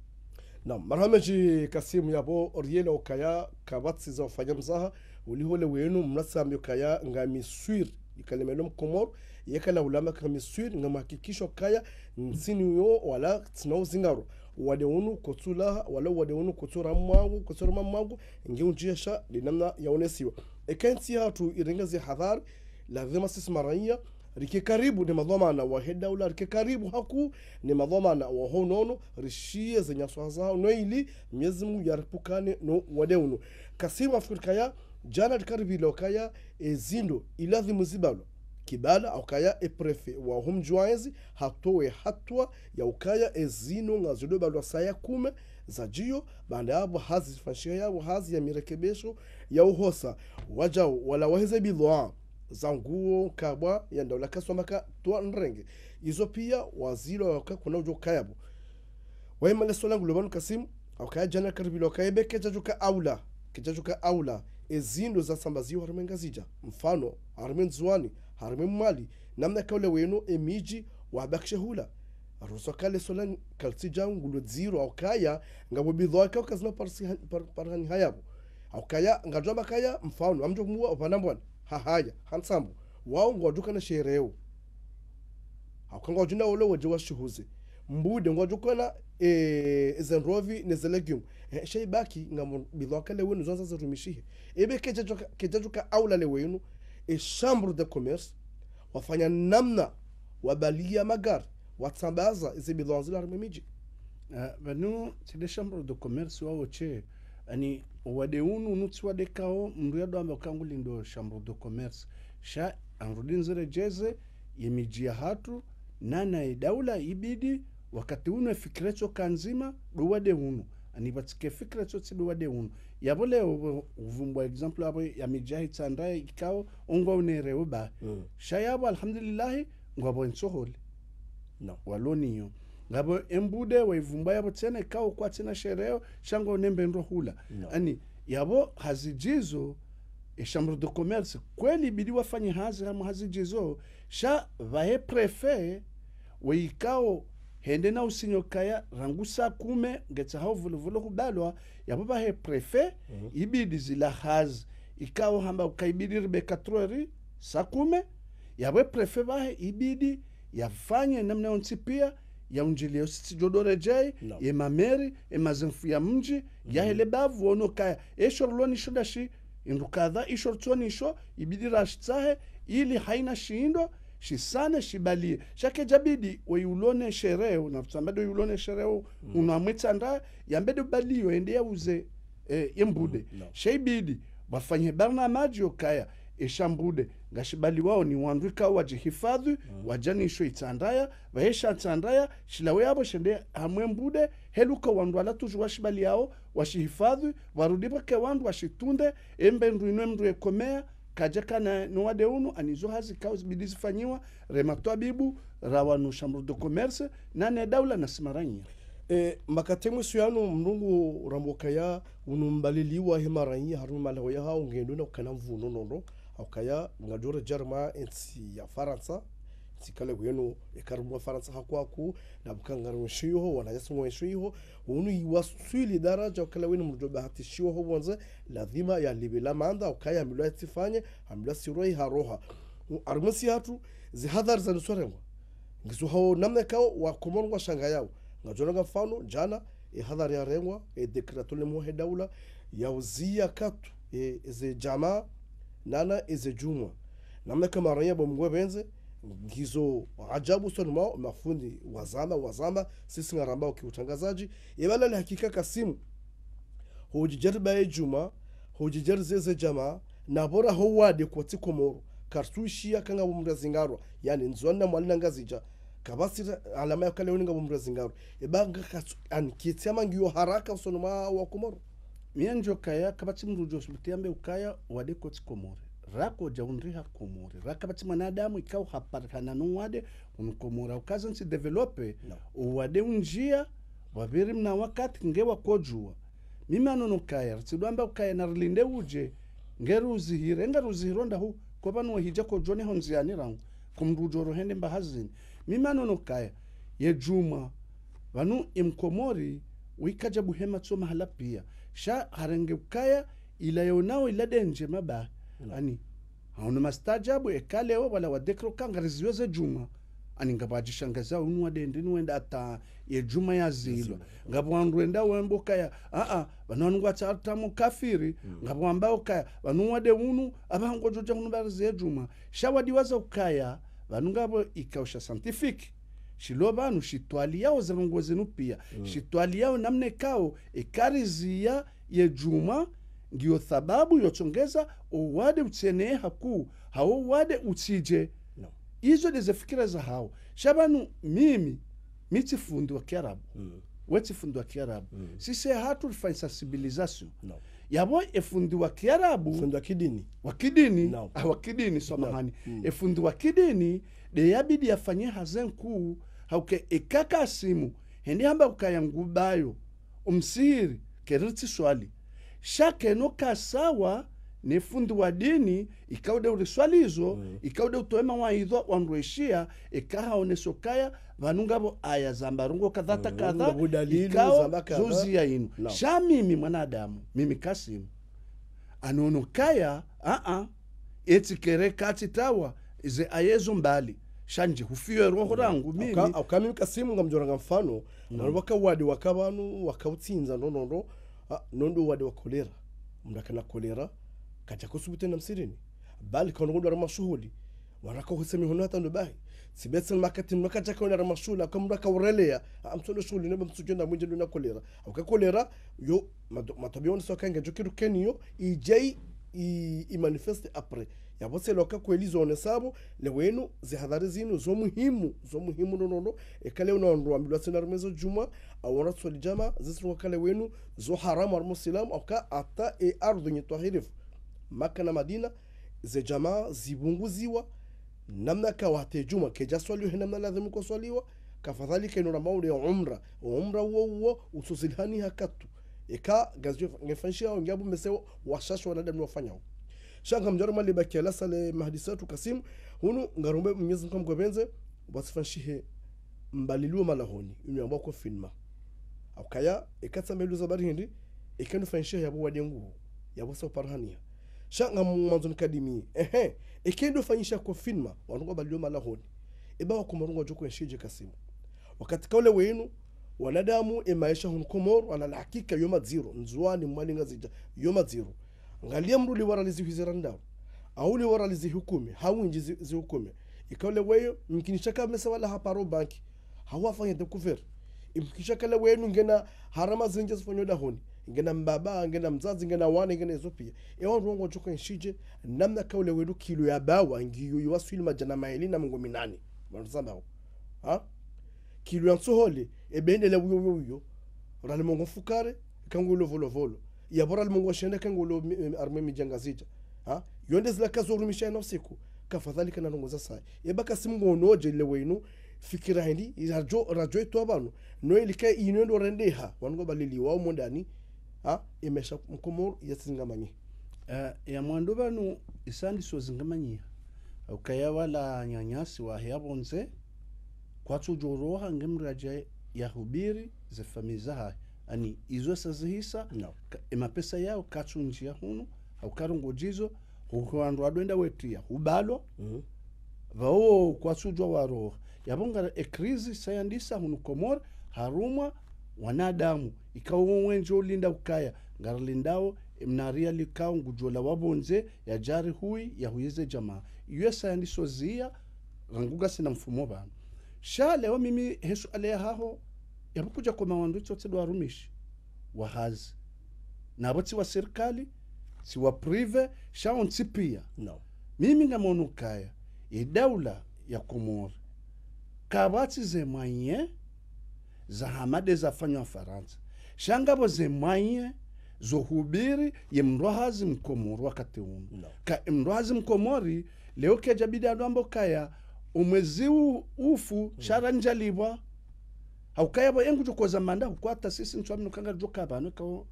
Naam, marahaba mendji Kasimu, yapvo oriela ukaya kapvatsi za ufanya mzaha, uliho leo wenu, mnatsambe ukaya ngami sûr, ikalima ilo Mkomoro, yeka la ulama ngami sûr, ngamhakikisho ukaya, ntsini yo, wala tsina uzingaro. Owade unu kotsula, wala owade unu kotsura mwangu, kotsura mwangu, nge undjia sha, nde namna yaonesiwa. Eka entsi yahatru irenge ze hadhari, lazima sisi maraiya, rike karibu ne madhwamana wahe daula, rike karibu haku ne madhwamana waho unono, rishiye ze nyaswaha zaho, no ili Mnyezi Mungu yaripvukane no wade unu. Kasimu, afikiri ukaya, djana rikaribu ilo ukaya, ezindro ilazimu zibalwa. Kibala, haukaya e préfet waho mdji wa ezi, hatowe hatua ya ukaya ezindro ngazido balwa saya kume za djiyo, baanda yapvo hazi zifanyishiha yapvo hazi ya mirekebesho ya uhosa. Wadjau, wala waheze bidhwaa za nguo, kabwa, ya ndaula kaswamba ka twa nrenge. Izo pia wazilo waka kuna udjo kaya pvo. Waima le swala ngulo pvanu Kasimu, haukaya djana karibu ilo ukaya be kedjadjuka aula, kedjadjuka aula, ezindro zasambaziwa harumwa Ngazidja. Mfano, harumwa Ndzuwani, harumwa Mwali, namna kaule wenu emidji wabakishe hula. Ruso kale swala kalitsi djangu ngulo dziro haukaya, ngapvo bidhwaa ka ukazina parsi han-, par-, parihani haya pvo. Haukaya, ngadjwamba kaya, mfano, amdjo kumuwa opvana mbwana, hahaya, hantsambu, wao ngwadjuka na shereo. Hauka ngwadjina wolo wadje washuhuze. Mbude ngwadjukana, eh, ze ndrovi ne ze légumes. Eh, sha ibaki ngambo bidhwaa kale wenu zonza zirumishihe. Ebe kedjadjuka, kedjadjuka aula le wenu, e chambre de commerce, wafanya namna wabaliya magari, watsambaza eze bidhwaa zila harumwa emidji. Ah, pvanu, tsi nde chambre de commerce wao she, ani, owade unu, unu tsi wade kao, mndru yado amba kangu lindo chambre de commerce. Sha, anrudi nziredjeze, ye midji yahatru, nana ye daula ibidi, wakati unu efikira tsoka ndzima, ndo wade unu. Ani pvatsike fikira tsotsi ndo wade unu. Yapvo leo, uvumbwa exemple yapvo ya midji ya Itsandra ikao, ongwa unereo ba. Sha yapvo, alhamdulillahi, ngwapvo entsohole. Waloniyo. Ngapvo embude, waivumbwa yapvo tsena, ikao kwatsina shereo, sha ngwa unembe ndro hula. Ani, yapvo hazi djizo, e chambre de commerce, kweli ibidi wafanye hazi, hamu hazi djizo, sha pvahe préfet, weikao hende na usinyo kaya rangu saa kume, ngetsaha uvuluvulu hubalwa, yapvo pvahe préfet, ibidi zila hazi, ikao hamba uka ibidi ribe quatre heures, saa kume, yapvo préfet pvahe ibidi yafanye namna yontsi pia, yaundjilie yo site Djodore Djai, ye mameri, ye mazefu ya mdji, yahele bavu ono kaya, esho rilo nisho ndashi, indru kadha isho ritsoni isho, ibidi rashitsahe, ili haina shindo, shisane, shibalie. Sha kedjabidi, we ulone shereo, na futsamba do ulone shereo, uno amwe tsanda, yambe do balio, ende yauze, eh, ye mbude. Sha ibidi, wafanye barnamaji yo kaya, esha mbude, ngashibaliwao ni wandru ikao wadjihifadhwi, wadja nisho itsandaya, pvahe sha tsandaya, shilawe yapvo shende hamwe mbude, heluka wandru wala tuju washibaliao, washihifadhwi, warudi pvake wandru washitunde, embe ndru inu emndru yekomea, kadja kana no wade unu, ani zo hazi ikao zibidi zifanyiwa, re matwabibu, ra wanu chambre de commerce, na ne daula na si maraiya. E, makati mwiso yanu mndru ngu ramba ukaya unu mbaliliwa he maraiya harumwa maleho yahao ngendo na ukana mvuno nono, haukaya ngadjo redjei harumwa entsi ya Farantsa, ntsi kale wenu, eka harumwa Farantsa hakwaku, na mkangaro nshiho, wananyasi ngwenshiho, unu iwaswili daraja ukala wenu mdjo bahatishiwa ho pvondze, lazima yalipve lamanda, ukaya hambilwa yatsifanye, hambilwa siroi haroha. U-, harumwa ntsi hatru, zihadhari zaniswa rengwa. Ngizo hao namna ikao wakomori ngwashangayao. Ngadjo nanga mfano, djana, e hadhari yarengwa, e décret yatolwa mwa he daula, yauzia katu, e, eze djamaa, nana eze djumwa. Namna ikao maraiya bo mngwe pvendze, ngizo ajabu usoni mwao, mafundi, wazamba, wazamba, sisi ngarambao ki utrangazadji, e pvala le hakika kasimu, hudjidjariba ye djumwa, hudjidjari zeze djamaa, na pvora ho wade kotsi Komoro, kartsuishia ka ngapvo mndru yazingarwa, yani Ndzuani na Mwali na Ngazidja, kapvatsi alama ya ukala wenu ngapvo mndru yazingarwa. Eba nga katsu, ani kitsi ama ngiyo haraka usoni mwa wakomoro. Mie ndjo kaya, kapvatsi mndru udjo subuti yambe ukaya, wade kotsi Komori. Rakodja undriha Komori. Ra kapvatsi mwanadamu ikao haparihana no wade, unu Komori. Ukaza ntsi développé, o wade undjia, wapviri mna wakati nge wakodjua. Mimi anono kaya, ritsidwamba ukaya na rilinde udje, nge ruzihire, nga ruzihiro ndahu, ko pvanu wahidja kodjone ho ndziani rangu, ko mndru udjo rohende mbahazini. Mimi anono kaya, ye djumwa, pvanu e mkomori, wikadja buhema tso mahala pia. Sha harenge ukaya, ila yonao ila de ndjema ba. Ani, haono mastajabu, eka leo, wala wa décret ka ngariziwa ze djumwa. Ani ngapvo adjishangaza unu wade ndrini wenda hata ye djumwa yazilwa. Ngapvo wandru wenda wembo kaya, a, a, pvanu wanu ngwatsaha tamu kafiri, ngapvo wambao kaya, pvanu wade unu, apvaha ngodjo dja hunu barizi ye djumwa. Sha wadiwaza ukaya, pvanu ngapvo ikao sha scientifique. Shilo pvanu shitwaliyao ze ndrongoo zinu pia. Shitwaliyao namna ikao, eka riziya ye djumwa, ngiyo sababu yotsongeza, o wade utsenee hakuu, hau wade utsidje. Izo de ze fikira zahao. Sha pvanu mimi, mi tsi fundi wa kiarabu. We tsi fundi wa kiarabu. Sisi hatru rifanya sensibilisation. Yapvo e fundi wa kiarabu. Fundi wa kidini. Wa kidini. Ah, wa kidini, samahani. E fundi wa kidini, de yabidi yafanye hazi nkuu, hauke eka kasimu, hende hamba ukaya ngubayo, o msihiri, keri ritsi swali. Sha keno ka sawa, ne fundi wa dini, ikao de uriswali izo, ikao de utowe mawaidha, wandru weshia, eka haoneso kaya, pvanu ngapvo aya zamba ndrongoo kadha ta kadha, ikao zoziya inu. Sha mimi mwanadamu, mimi kasimu. Anono kaya, a, a, etsi kere katsi tawa, ze aya ezo mbali. Sha ndji hufiyo roho rangu, mimi. Auka, auka mimi kasimu ngamdjo ranga mfano, wanu waka wade waka pvanu, waka utsindza, no, no, no, a, nondo wade wa kolera. Mndru akana kolera, kadja kusubuti na msirini. Bali kaono ngondro harumwa shuhuli. Waraka uhisa mihono hata ndo bahi. Tsi betsi makati mndru akadja kaono harumwa shuhuli, aka mndru aka urelea. A, mtsondo shuhuli, neba mtsudjo na mwindje ndo na kolera. Auka kolera, yo, mato-, matwabibu wanu soka nge djo kiru keni yo, idjai, i, i manifeste après. Yapvo tsi leo ka kweli zo onesapvo, le wenu, ze hadhari zinu, zo muhimu, zo muhimu no, no, no. Eka leo na wandru wambilwa tsena harumwa ezo djumwa, au wandru tsoli djamaa, zisi ngwa kale wenu, zo haramu harumwa usilamu, auka hata e ardhwi nyi twahirifu. Maka na Madina, ze djamaa zipvunguziwa, namna ka wate djumwa, kedja swaliwa he namna ladhimu ko swaliwa, kafadhalika inu ramba ule umra, umra uwo uwo, utsuzilihani hakatu. Eka, ngazidjo, ngefanyishiha, ngiapvo mese washasha wanadamu wafanyao. Sha ngamdjo ramba libakia lasa le mahadisa tu kasimu, hunu ngarombe Mwenyezi Mungu amgopvendze, wasifanshihe mbalilio malahoni, inu yambwa confinement. Haukaya, eka tsambe luza bari hindri, eka ndo fanyisha yapvo wade ngu, yapvo sa uparihaniha. Sha ngamwandzo nikadimi, ehe, eka ndo fanyisha confinement, wandru ngwabalilio malahoni. Eba wakomori ngwadjo kwenshidje Kasimu. Wakati kaule wenu, wanadamu, emaesha hunu Komori, wana la hakika yo madziro, Ndzuwani, Mwali, Ngazidja, yo madziro. Ngaliya mdru liwara lizihwi zirandao. Au liwara lizihwi kume, hau ndji zi-, zihwi kume. Ikaule weyo, mkinisha ka mesa wala haparo banki. Hau afanya découvert. Mkinisha kale wenu ngena harama zindji zifanywa dahoni. Ngena mbaba, ngena mdzadze, ngena wana, ngena izo pia. Ewa ndrongo djoko nshidje, namna kaule wenu kilo ya bawa, ngiyo yo waswili madjana mayili na mengo minane. Wanu zambao. Ha? Kilo ya ntsohole, ebendele uyo, uyo, uyo. Rali mengo mfukare, kangulo volovolo. Yapvo rali mengo shenda kangulo mi-, em, harumwa emidji ya Ngazidja. Ha? Yo nde zila kazo rumisha na usiku. Kafadhali kana ndrongo za saya. Eba Kasimu ngonodje lewo inu, fikira hindri, radjo, radjo itwa pvanu. No ilika inu ndo rendeha, wanu ngwabaliliwa umo ndani. Ha? Emaesha mkomori yasingamanyiha. Eh, ya mwando pvanu, isa ndiso zingamanyiha. Ukaya wala nyanyasi wahe ya pvondze, kwatsudjo roha nge mdru yadje yahubiri ze famiyi zahahe. Ani izo sa zihisa, no, ka-, emapesa yao katsundjiya hunu, hauka ndrongo djizo, hu-, hu wandru wadwenda wetria, hubalwa, mhm, pvao kwatsudjwa waroha. Yapvo ngara e crise sa yandisa hunu Komori, harumwa wanadamu, ikao wendji ulinda ukaya, ngarilindao, emnaria likao ngudjola wa pvondze, yadje yarihuwi, yahuwize djamaa. Iyo sa yandiso ziya, rangu ngasina mfumo pvanu. Sha leo mimi he suala yahaho, yapvo kudja koma wandru itsotsi ndo warumishi wa hazi. Napvo tsi wa sirikali, tsi wa privé, sha wontsi pia. No. Mimi ngamono ukaya, ye daula ya Komori, kapvatsi ze moyens, za hama nde zafanywa Farantsa. Sha ngapvo ze moyens zo hubiri ye mdru hazi mkomori wakati unu. No. Ka mdru hazi mkomori, leo kedja bidi ndo amba ukaya, omwezi u-, ufu, mm, sha randjalipvwa. Haukaya pvo engu djoko za manda, hukwata sisi ntswa minu kanga djoka pvanu kao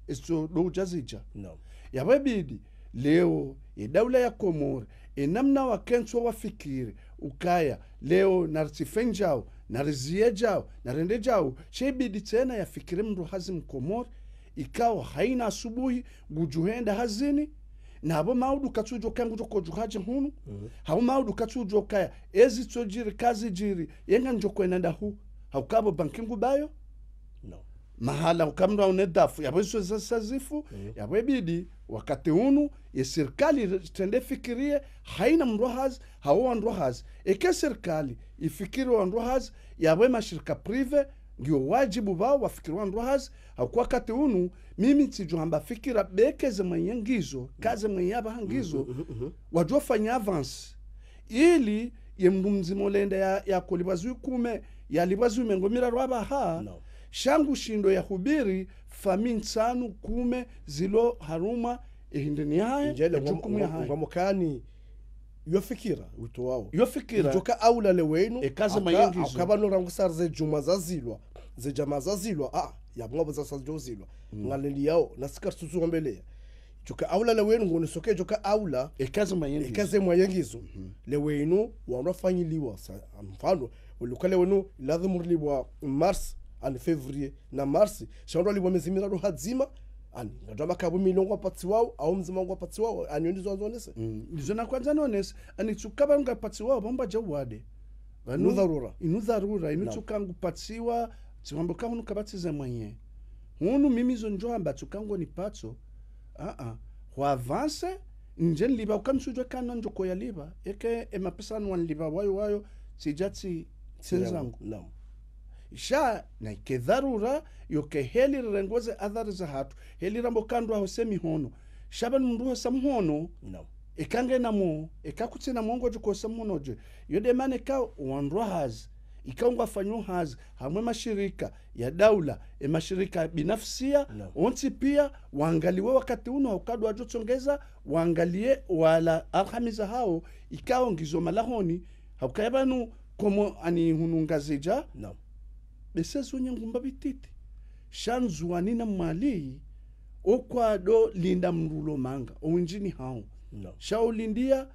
esto ndo udja zidja. No. Yapvo ibidi, leo, e daula ya Komori, e namna wakentswa wafikiri, ukaya, leo, naritsife ndjau, nariziye djau, narende djau, she ibidi tsena yafikiri mdru hazi mkomori, ikao haina asubuhi, ngudjo henda hazini, napvo maudu katsudjo kangu djoko djuhadje hunu, mhm, hau maudu katsudjo kaya, ezitsodjiri, kazidjiri, yenga ndjoko ena ndahu, hauka pvo banki ngubayo, no, mahala uka mdru aone dafu, yapvo izo za sazifu, mhm, yapvo ibidi, wakati unu, ye sirikali itrende fikiriye, haina mdru hazi, hau wandru hazi. Eke sirikali, ifikiri wandru hazi, yapvo emashirika privé, ngiyo wadjibu pvao wafikiri wandru hazi, hauka wakati unu, mimi ntsidjo hamba fikira beke ze moyens ngizo, ka ze moyens yapvaha ngizo, mhm, mhm, mhm, wadjo fanya avance. Ili ye mdru mdzima ulenda ya, yakolipvwa zihwi kume, yalipvwa zihwi mengo miraru apvaha, no, sha ngushindo yahubiri famiyi ntsanu kume zilo harumwa ehindrini yahahe, njele, edjukumu yahahe. Ngwamokani, yo fikira, uto wao. Yo fikira. Idjoka aula lewo inu, eka ze moyens ngizo. Hauka pvanu rangu sar ze djumwa zazilwa, ze djamaa zazilwa, ah, yapvo ngapvo za sa djo zilwa. Mm. Ngaleli yao, na sika susu wambeleya. Djoka aula lewo inu, ngoni soke djoka aula. Eka ze moyens ngizo. Eka ze moyens ngizo. Mhm. Lewo inu, wandru wafanyiliwa, sa, mfano, uluka lewo inu, lazimu rilipvwa mars, ani février, na mars, sha wandru walipvwa mezi miraru hadzima, ani, ngadjo amba kapvo milio ngwapatsiwao, au mdzima ngwapatsiwao, ani yo ndizo wandzo nonese. Mm. Ndizo nakwandza nonese, ani tsuka pvanu ngapatsiwao, pvamba dja wade. Pvanu inu dharura. Inu dharura, inu, naam, tsuka ngupatsiwa, tsimambo ka hunu kapvatsi ze moyens. Hunu mimi zo ndjo hamba tsuka ngoni patso, ah, ah. Hwa avance, ndje nilipva uka msudjwa kana ndjoko yalipva, eke emapesa anu wanilipva wayo wayo, tsidja tsi, tsi ndzangu. Naam. Sha, na ike dharura, yoke heli rirengoze adhari zahatru, heli rambo ka ndru ahose mihono. Sha pvanu mndru hosa mhono, naam, eka ngena mo, eka kutsina mo ngodjo kosa mhono dje. Yo nde mana eka wandru hazi, eka ngwafanyo hazi, hamwe mashirika ya daula, emashirika binafsia, naam, wontsi pia, wangaliwe wakati unu, hauka ndo wadjo tsongeza, wangaliye wala arhami zahao, ikao ngizo malahoni, hauka ya pvanu, komo ani hunu Ngazidja, naam, bese zo nyangumba bititi. Sha Ndzuwani na Mwali, okwa ndo linda mndru ulo manga, owindjini hao. Naam. Sha ulindia,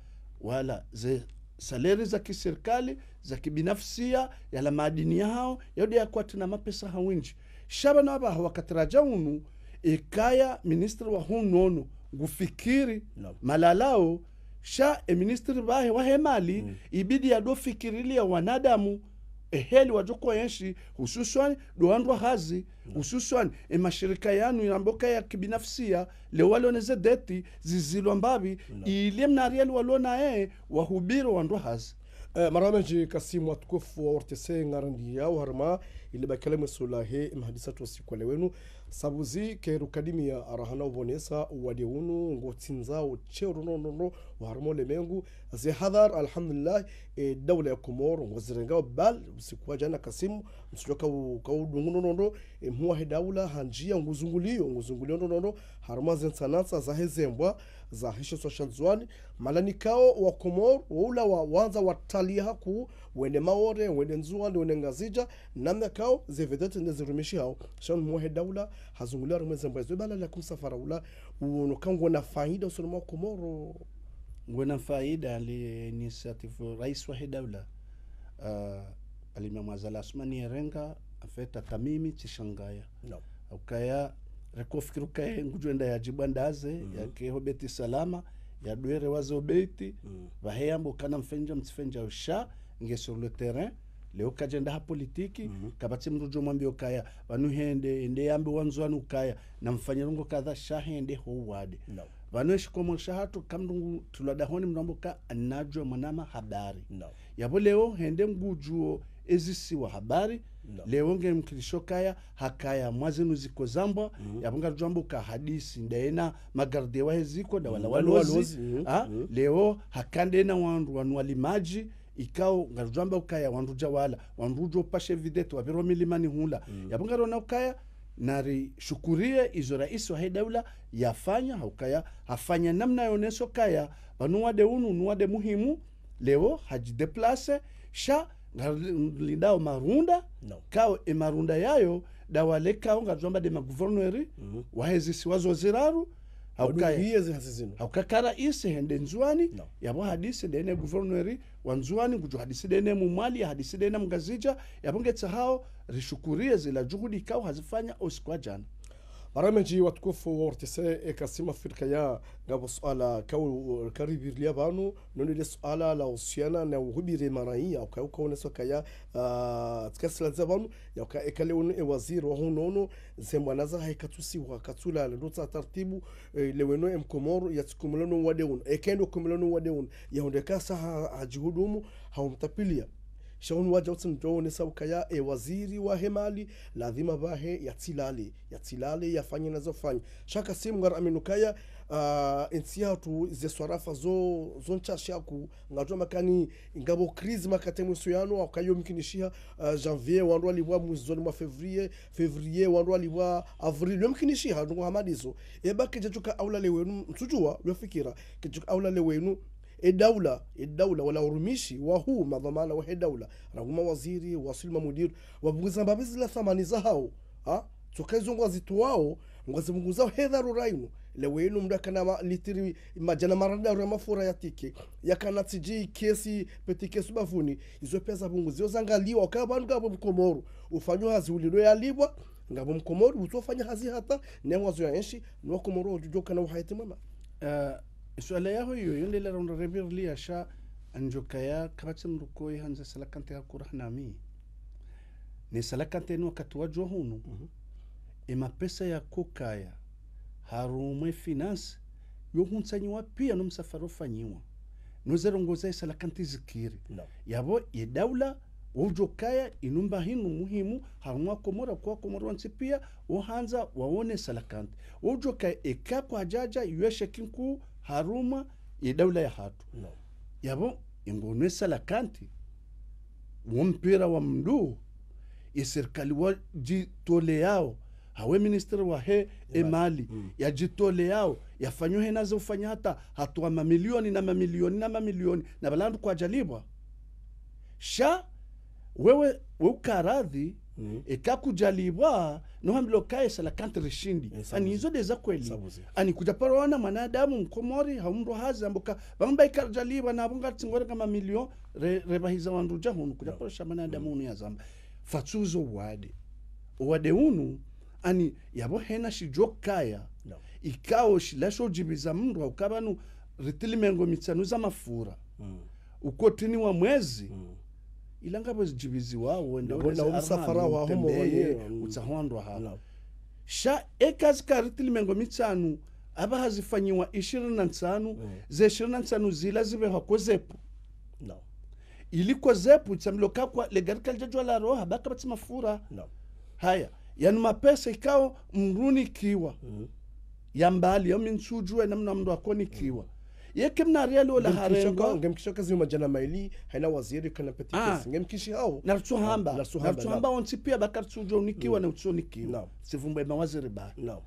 wala ze Salaire za kisirikali, za kibinafsia, yala madini yahao, yao nde yakwati na mapesa ha wendji. Sha pvanu apvaha wakati radja unu, ikaya ministri wa hunono ngufikiri malalao, sha e ministri pvahe wahe mali, ibidi yado fikirilia wanadamu, eheli wadjo kwenshi, hususwani ndo wandru wa hazi, hususwani e mashirika yanu yamboka ya kibinafsia, leo walo ne ze deti zizilwa mbapvi, ile mna riali walo naye, wahubiri wandru wa hazi. Eh, marahaba mendji Kasimu watukufu wa O R T C, ngarandiya uharuma ile bakele mweso lahe mahadisa tu siku wa leo unu. Sabuzi keru kadimia arahana uvonesa uwade unu ngotsindza uchero no no no uharuma ulemengu. Ze hadhar, alhamdulillah, e daula ya Komoro ngozirengao bal usiku wa jana Kasimu, msudjo ka u- ka udungu no no no, e mhuu wahe daula hanjia nguzungulio, nguzungulio no no no haruma ze ntsanantsa zahe zembwa zahe she swa sha Ndzuani. Mahala nikao wa Komoro woula wa wandza watalia haku, wende Maore, wende Ndzuani, wende Ngazidja, namna kao ze vedette nde zirumishihao. Sha mhuu wahe daula hazungulia harumwa ze zembwa izo, ibala la kumsafara ula, uono ka ngona faida usoni mwa Komoro. Ngona faida li initiative rais wahe daula, ah, Alimam Azali Assoumani yarenga, en fait, hata mimi tsishangaya. Ukaya, reko fikiri ukaya ngudjo enda yadjibwa ndaze, yake ho Beit Salam, yadwere waze o Beit, pvahe yambo kana mfendja, mtsifendja usha, nge sur le terrain, leo kadjenda ha politiki, kapvatsi mndru djo mwambia ukaya, pvanu hende, hende yambe wandzuani ukaya, namfanye ndrongo kadha sha hende ho uwade. Pvanu eshikomori shahatru ka mndru ngu tulwa dahoni mndru ambo ka anadjua mwanama habari. Yapvo leo hende ngudjuo ezisiwa habari, leo nge mkirisho kaya, hakaya mwa zinu ziko zambwa, yapvo ngarudjua mbo ka hadisi, ndaena magarde wahe ziko, nda wala walozi, leo haka ndaena wandru wanu walimadji, ikao ngarudjua mba ukaya wandru dja wala, wandru djo pashe vedette, wapvirwa milimani hula. Yapvo ngarona ukaya, narishukurie izo rais wahe daula yafanya, ha ukaya, hafanya namna yoneso kaya, pvanu wade unu, nu wade muhimu, leo hadjideplace, sha ngalindao marunda, kao e marunda yayo, nda wale kao ngarudjua mba nde magouverneur wahe zisiwa zo ziraru, ha ukaya, ha ukaya ka rais hende Ndzuani, yapvo hadisi ndene gouverneur wa Ndzuani, ngudjo hadisi ndene Mwali, hadisi ndene Ngazidja, yapvo ngetsahao rishukurie zila juhudi kao hazifanya usiku wa jana. Marahaba mendji watukufu wa O R T C, e Kasimu fikiri ukaya ngapvo suala kao karibirilia pvanu, nonde le suala la uhusiana na uhubiri maraya, ukaya ukaonesa ukaya, ah, tsika silaza pvanu, ya ukaya eka leo unu e waziri wa hunono, ze mwana zahe katsusiwa, katsulala, ndo tsa taratibu, eh, leo unu e mkomoro, yatsikumulwa no uwade unu, eka ndo kumulwa no uwade unu, ya hundre kasa ha, hadjihudumu, ha umtapilia. Sha unu wadja utsi mdjo onesa ukaya, e waziri wahe mali, lazima pvahe yatsilale, yatsilale, yafanye nazo fanya. Sha Kasimu ngaraminio ukaya, ah, entsi yahatru ze swarafa zo, zo ntsashi haku, ngadjua mba kani ngapvo crise makati mweso yanu, ha ukaya yo mkinishiha, ah, janvier, wandru walipvwa mwezoni mwa février, février, wandru walipvwa avril, yo mkinishiha, ndrongo hama ndizo. Eba kedjadjuka aula leo unu, mtsudjua, yo fikira, kedjadjuka aula leo unu, e daula, e daula, wala urumishi, wahuu, madhwamana wahe daula, rangu mawaziri, wasuli mamudiru, wapvunguza mbapvi zila thamani zahao, ha? Tsoka izo ngwazitowao, ngwazipvunguzao he dharura inu. Leo inu mndru yakana ma-, litiri madjana mararu ya mafura ya tike, yakana tsidji kesi, peti kesi bavuni, izo pia zapvunguzio zangaliwa, ukaya pvanu ngapvo mkomoro, ufanyo hazi ulilo yalipvwa, ngapvo mkomoro, utsofanya hazi hata, ne wazo ya enshi, no wakomoro udjudjo kana uhayati mwema. Eh, suala yaho iyo, yo nde la rondo rebirlia sha, ndjo kaya, kapvatsi mndru ko ihandza salakante ha kura nami. Ne salakante ni wakati wadjua hunu, e mapesa yako kaya, harumwa e finance, yo huntsanyiwa pia no msafara ufanyiwa. No ze ndrongo za e salakante zikiri. Yapvo ye daula, wo udjo kaya, inu mba hinu muhimu, harumwa Komoro, kwa Komoro wontsi pia, wo handza waone salakante. Wo udjo kaya, eka kwadjadja, yo esheki nkuu, harumwa ye daula yahatru. Yapvo, ingono e salakante, wo mpira wa mndru, ye sirikali wadjitoleao, hawe ministri wahe e mali, yadjitoleao, yafanyo hena ze ufanya hata, hatowa mamilioni na mamilioni na mamilioni, na pvala ndru kwadjalipvwa. Sha, wewe, we ukaradhi, Mhm. Eka kudjalipvwa, no hambilwa ukaya sala kantsi rishindi. Eh, sabuzi. Ani izo nde za kweli. Sabuzi. Ani kudjaparo ona mwanadamu mkomori, hau mndru hazi, amboka, pvamba ika ridjalipvwa, na pvo ngatsi ngorenge mamilioni, re, repvahiza wandru dja hunu, kudjaparo sha mwanadamu hunu yazamba. Fatsuzo wade. Owade unu, ani, yapvo hena shidjo kaya. No. Ikao shilasho udjipviza mndru, hauka pvanu ritili mengo mitsanu za mafura. Mm. Ukotini wa mwezi, ila ngapvo zidjipviziwao, wende na ureze msafara wa homo utembeye, wenyewe, mm, utsaha wandru haho. No. Sha eka zika ritili mengo mitsanu, apvaha zifanyiwa ishirini na ntsanu, ze ishirini na ntsanu zila zipvehwa ko zepu. No. Ili ko zepu, tsamilo kakwa, le gari kalidjadjwa laroha, ba kapvatsi mafura. No. Haya, yanu mapesa ikao mndru unikiwa. Mhm. Ya mbali, ya mi ntsudjuwa namna mndru akonikiwa. Yeke mna riali ola harengwa. Ngemkishoka, ngemkishoka zihwi madjana mayili, haina waziri kana peti pesa. Ngemkishi hao. Naritsuhamba. Ah, naritsuhamba, naritsuhamba wontsi pia ba karitsudjuwa unikiwa na utsonikiwa. No. Sipvumbwe mawaziri ba. No.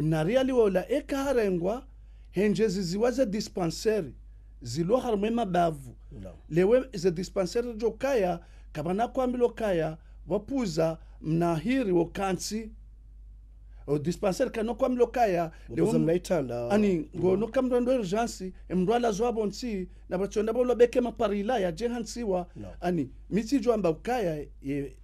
Mna riali ola eka harengwa, hendje ziziwa ze dispensaire, zilo harumwa mabavu. No. Lewo ze dispensaire djo kaya, kapvana kwambilwa ukaya, wapvuza mna hiri wo kantsi. O dispensaire kano kwambilwa ukaya, wapvuza lewo mna itanda. Ani, ngo no kamrando urgence, emndru alazwa pvontsi, na pvatsi wenda pvo lwa beke maparila yadje hantsiwa. No. Ani, mi tsidjo amba ukaya, ye,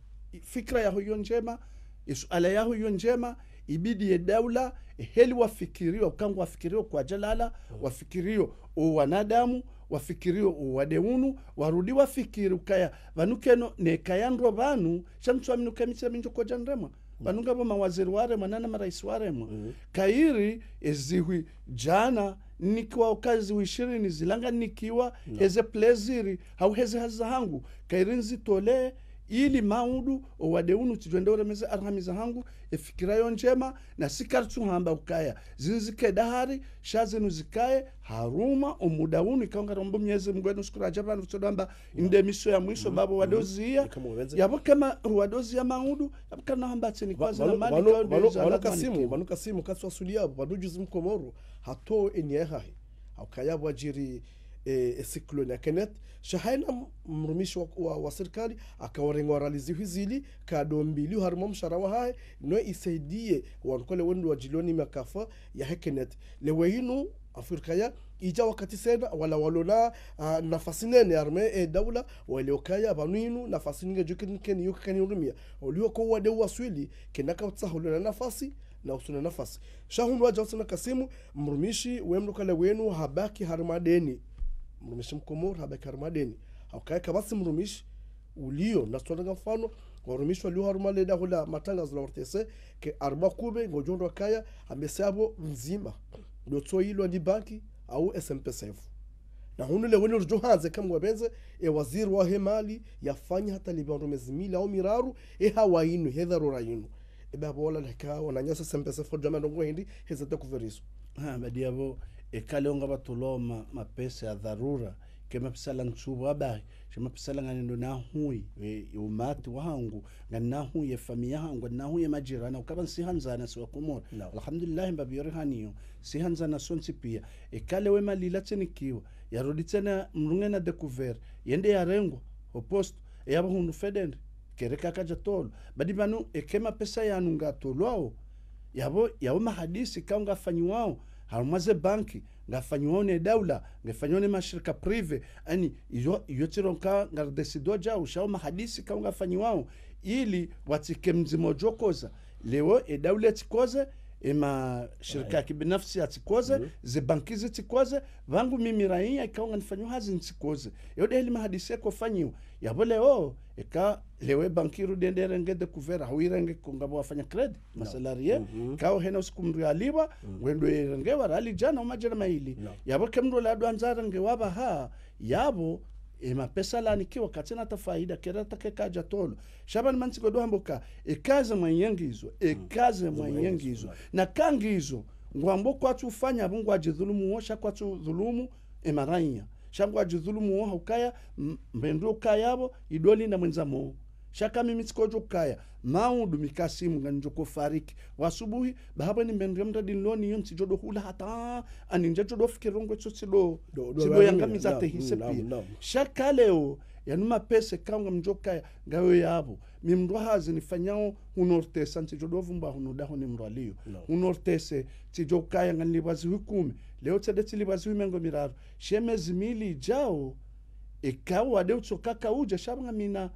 fikira yaho iyo ndjema, isuala yaho iyo ndjema, ibidi ye daula, eheli wafikiriyo, uka ngwafikiriyo kwadjalala, wafikiriyo o wanadamu, wafikiriyo o wade unu, warudi wafikiri ukaya, pvanu keno, ne kaya ndro pvanu, sha ntsuamini uka mitsira mindjo kodja ndremwa. Pvanu ngapvo mawaziri waremwa, nana maraisi waremwa. Mhm. Kairi, ezihwi djana, nikiwa uka zihwi ishirini zila nganikiwa, heze plaisir, hau heze hazi zahangu, kairi nzitole, ili maudu, owade unu tsidjo wenda uremeze arhami zahangu, efikira yo ndjema, na si karitsuhamba ukaya. Zinu zike dahari, sha zinu zikaye, harumwa, omuda unu, ikao ngarombo Mnyezi Mngu enu shukuru aja pvanu, kutsodo amba, inde miso ya mwiso, babo wadoziya. Yapvo kama wadoziya maudu, yapvo kana hamba tsini kwa zina mali, ikao nde za pvanu lazima Kasimu, nikiwa. Pvanu Kasimu, katsuwasuli yapvo, pvanu juzi mkomoro, hato eni yahahe. Haukaya pvwadjiri, eh, e cyclone ya Kenneth, sha haina m-, mrumishi wa, wa, wa sirikali, akawarenga waralizi hwizili, kado mbili, harumwa mshara wahahe, no isaidiye, wanu kole wendru wadjiliwa ni makafa yahe Kenneth. Lewo inu, Afrika ya, idja wakati sena, wala walona, ah, nafasi nene, harumwa, eh, daula, wale ukaya, pvanu inu, nafasi ninge djuki nkeni, yuki kani urumia. Oliwo ko wade waswili, kena kautsaha ulona nafasi, na usuna nafasi. Sha hunu wadja usuna Kasimu, mrumishi, we mndru kale wenu, habaki harumwa deni. Mrumishi mkomoro, habaki harumwa deni. Haukaya kapvatsi mrumishi, uliyo, na sitwandanga mfano, warumishi waliyo harumwa leda hula matangazo la O R T C, ke harumwa kube, ngodjo ndo kaya, hambe se apvo ndzima. Ndo tsoyilwa ni banki, au S M P C F. Na hunu lewo inu ridjo handze kamwe pvendze, e waziri wahe mali, yafanya hata lipvwa ndro mezi mili au miraru, e hawa inu, he dharura inu. Eba bola leka, wananyasa S M P C F djama ndrongo hindri, heze découvert izo. Ha, badi yapvo, eka leo ngapvatolwa ma, mapesa ya dharura, ke mapesa la ntsubu abahi, she mapesa la nganendo nahuyi, e, umati wahangu, ngani nahuyi, e famiyi yahangu, ngani nahuyi, e majirani, ukaya ntsihandzana si wa Komori. No. Alhamdulillah, mbapvi yori haniyo, ntsihandzana sontsi pia. Eka lewo e mali la tsinikiwa, yarudi tsena mndru nge na découvert, yende yarengwa, ho poste, e yapvo hundru fedende, kereka kadja tolwa. Badi pvanu, eke mapesa yanu ngatolwao, yapvo, yapvo mahadisi ikao ngafanyiwao, harumwa ze banki, ngafanyiwao ne daula, ngafanyiwao ne mashirika privé, ani, iyo, iyo tsironka ngaridécidé djau, sha wo mahadisi ikao ngafanyiwao, ili watsike mdzima udjo koza. Lewo, e daula tsikoze, e mashirika ya kibinafsi yatsikoze, ze banki zitsikoze, pvangu mimi raiya ikao nganifanyo hazi ntsikoze. Yo nde heli mahadisi yako fanyiwa. Yapvo lewo, eka lewo e banki irudi yende irenge découvert, hau irenge ko ngapvo wafanya crédit, masalarié, ikao hena usiku mndru yalipvwa, ngwendo irenge wa riali djana, au madjana mayili. No. Yapvo ke mndru ola ndo andza arenge wapvaha, yapvo, e mapesa lanikiwa katsina ta faida, kera ta ke kadja tolwa. Sha pvanu mantsi kodo hamba uka, eka ze mwayengizo, eka ze mwayengizo. Na kangizo, ngwambo kwatsufanya, apvo ngwadjidhulumu wo, sha kwatsudhulumu, e maraiya. Sha ngwadjidhulumu wo, haukaya, m-, mbendru ukaya pvo, idoli na mwendza mo. Sha ka mimi tsikodjo kaya, maudu mi Kasimu nganidjo kofariki. Wasubuhi, ba hapvo ni mbendru ya mradi niloni yo ntsidjo do hula hata, ani ndjadjo do fikiri ndrongo tso tsido, tsido yangamiza te hise pia. Sha ka leo, Yanu mapesa ikao ngamdjo kaya, ngayo yapvo. Mi mndru wa hazi nifanyao hunu O R T C, ntsidjo dovumba hunu daho ni mndru aliyo. No. Hunu O R T C, tsidjo kaya nganilipvwa zihwi kume. Leo tsende tsilipvwa zihwi mengo miraru. She mezi mili idjao, ikao wade utsoka kaudja, sha ngamina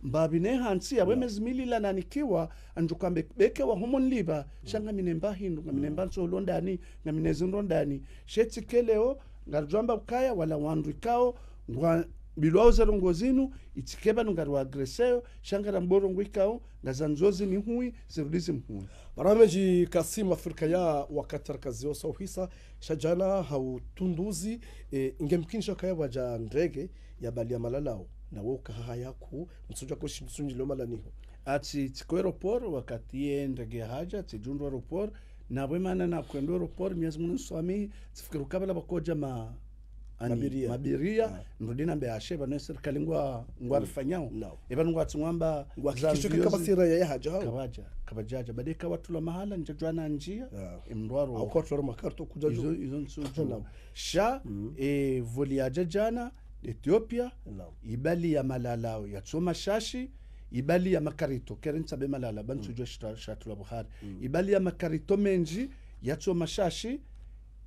mbapvi ne hantsi, yapvo mezi mili ila nanikiwa, andjo kambe beke wa homo nilipva, sha ngamine mba hindru, ngamine mba ntso lo ndani, ngamine zindru ndani. She tsike leo, ngaridjo amba ukaya, wala wandru ikao, ngwambilwao ze ndrongoo zinu, itsike pvanu ngariwa agresseyo, sha ngarambo ndrongoo ikao, ngazandzo zinihuwi, zirudi zimhuwi. Marahaba mendji Kassim Afrika ya wakati rakazi osa uhisa, sha djana ha utunduzi, e, ngemkinisha kaya pvwadja ndege ya bali ya malalao, na wo ukaha haya ku, mtsudja ko shintsu nyi lo malaniho. Atsi, tsiko aéroport, wakati ye ndege hadja, tsidjundru aéroport, na pvwe mana nakwendo aéroport, Mwenyezi Mungu niswamihi, tsifikiri ukabala pvakodja ma, ani, mabiria. Mabiria, nrudi nambe ashe, pvanu sirikali ngwa, ngwa rifanyao. No. Epvanu ngwatsi ngwamba ngwa hakikisho ke kabasira ya hadja hao. Kapvadja, kapvadjadja. Bade kawatula mahala, ndjadjwa na ndjia, emndru aro. Au kwatula makarto kudjadju. Izo, izo ntsudju. No. Sha, e, voli yadja djana, Ethiopia, ibali ya malalao, yatso mashashi, ibali ya makarito, kere ntsabe malala, ba ntsudjwa shita, shatula buhari. Ibali ya makarito mendji, yatso mashashi,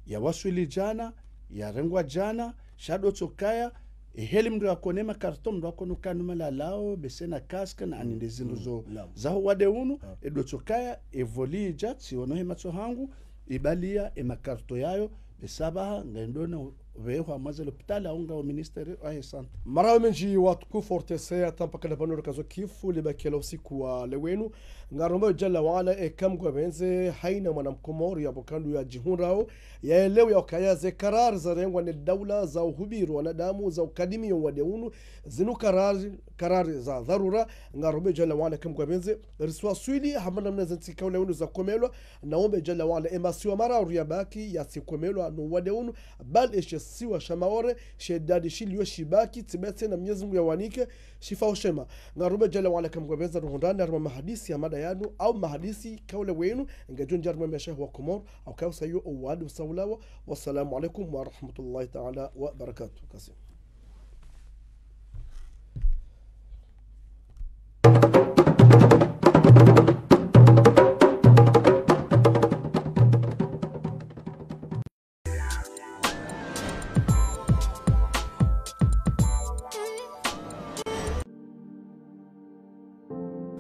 yawaswili djana, yarengwa djana, sha ndo tsokaya, eheli mndru yakone makarito, mndru yakone ukanu malalao, bese na casque, na aninde zindru zo, zaho wade unu, e ndo tsokaya, e voli idja, tsiono he matso hangu, ibali ya, e makarito yayo, bese apvaha, ngendo na pvehwa mwaze lopitali, au nga o ministère, ahe santé. Marahaba mendji watukufu O R T C, hata mpaka na pvanu rakazo kifu, libakela usiku wa leo wenu. Ngaromba Jalla wa Ala, eka Mngu yapvendze, haina mwana Mkomori ya pvo kandru ya djihundrao, yaelewe ya ukaya ze karari zarengwa ne daula za uhubiri wanadamu, za ukadimiyo wade unu, zinu karari, karari za dharura, ngaromba Jalla wa Ala, eka Mngu yapvendze, riswaswili, hama namna ze ntsi ikao leo wenu zakomelwa, na ombe Jalla wa Ala, e masiwa mararu yabaki, yasikomelwa, no wade unu, bali eshe siwa sha Maore, she dadi shilio shibaki, tsibetse na Mwenyezi Mungu yawanike, shifa ushema. Ngaromba Jalla wa Ala, eka Mngu yapvendza ruhundrane, harumwa mahadisi ya mada yanu, au mahadisi ikao leo wenu, ngedjo ndja harumwa maesha wa Komori, au kaya usayo owadi usaulawa. Wassalamu alaikum wa rahmatullahi ta'ala wa barakatuh. Kassim.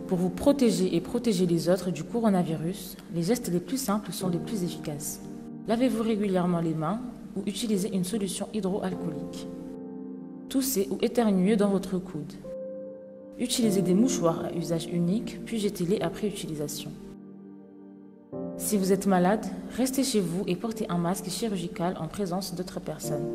Pour vous protéger et protéger les autres du coronavirus, les gestes les plus simples sont les plus efficaces. Lavez-vous régulièrement les mains ou utilisez une solution hydroalcoolique. Toussez ou éternuez dans votre coude. Utilisez des mouchoirs à usage unique, puis jetez-les après utilisation. Si vous êtes malade, restez chez vous et portez un masque chirurgical en présence d'autres personnes.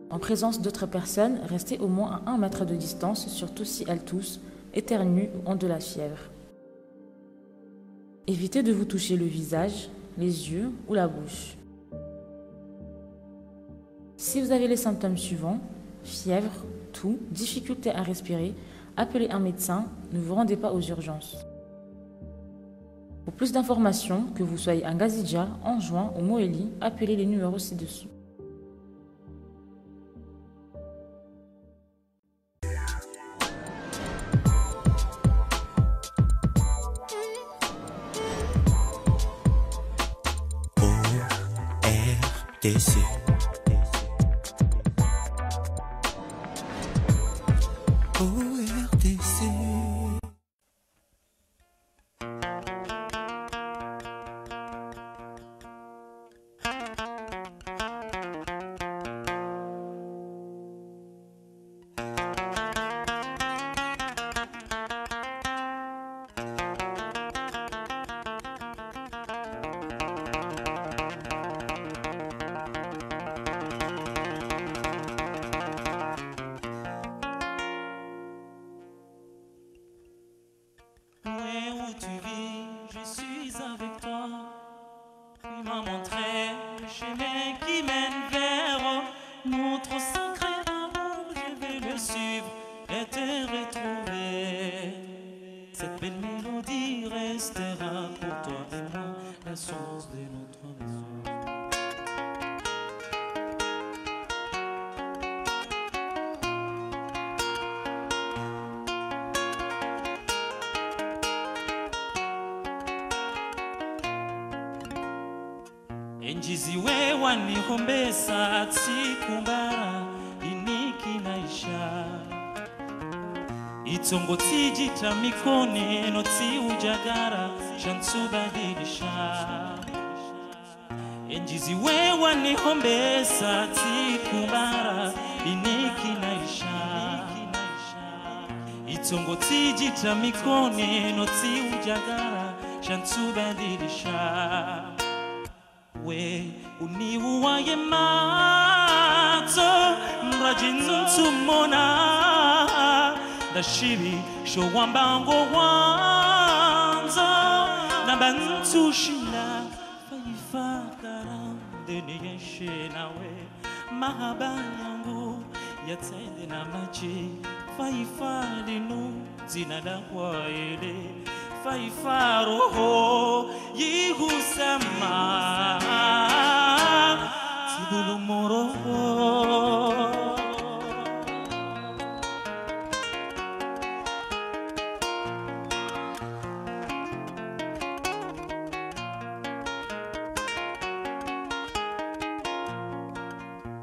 En présence d'autres personnes, restez au moins à un mètre de distance, surtout si elles toussent, éternuent ou ont de la fièvre. Évitez de vous toucher le visage, les yeux ou la bouche. Si vous avez les symptômes suivants, fièvre, toux, difficulté à respirer, appelez un médecin, ne vous rendez pas aux urgences. Pour plus d'informations, que vous soyez à Ngazidja, Anjouan ou Mohéli, appelez les numéros ci-dessous. O R T C. O R T C. Où tu vis, je suis avec toi. Tu m'as montré le chemin qui mène vers notre sacré amour. Je vais le suivre et te retrouver. Cette belle mélodie restera pour toi et moi la source de notre amour. Ndjizi we wanihombesa tsi kumbara inikinaisha. Itsongo tsidjitra mikoneno tsi udjagara sha ntsubadilisha. Endjizi we wanihombesa tsi kumbara inikinaisha. Itsongo tsidjitra mikoneno tsi udjagara sha ntsubadilisha. We uniuwaye matso, mradji ntsumona, ndashipvi sho wamba ngwandzo, namba ntsushinda, faifa karande niyeshe nawe, mahaba yangu yatsende na madji, faifa linu dzina la kwayele, faifa roho yihusama, tsidhulumu roho.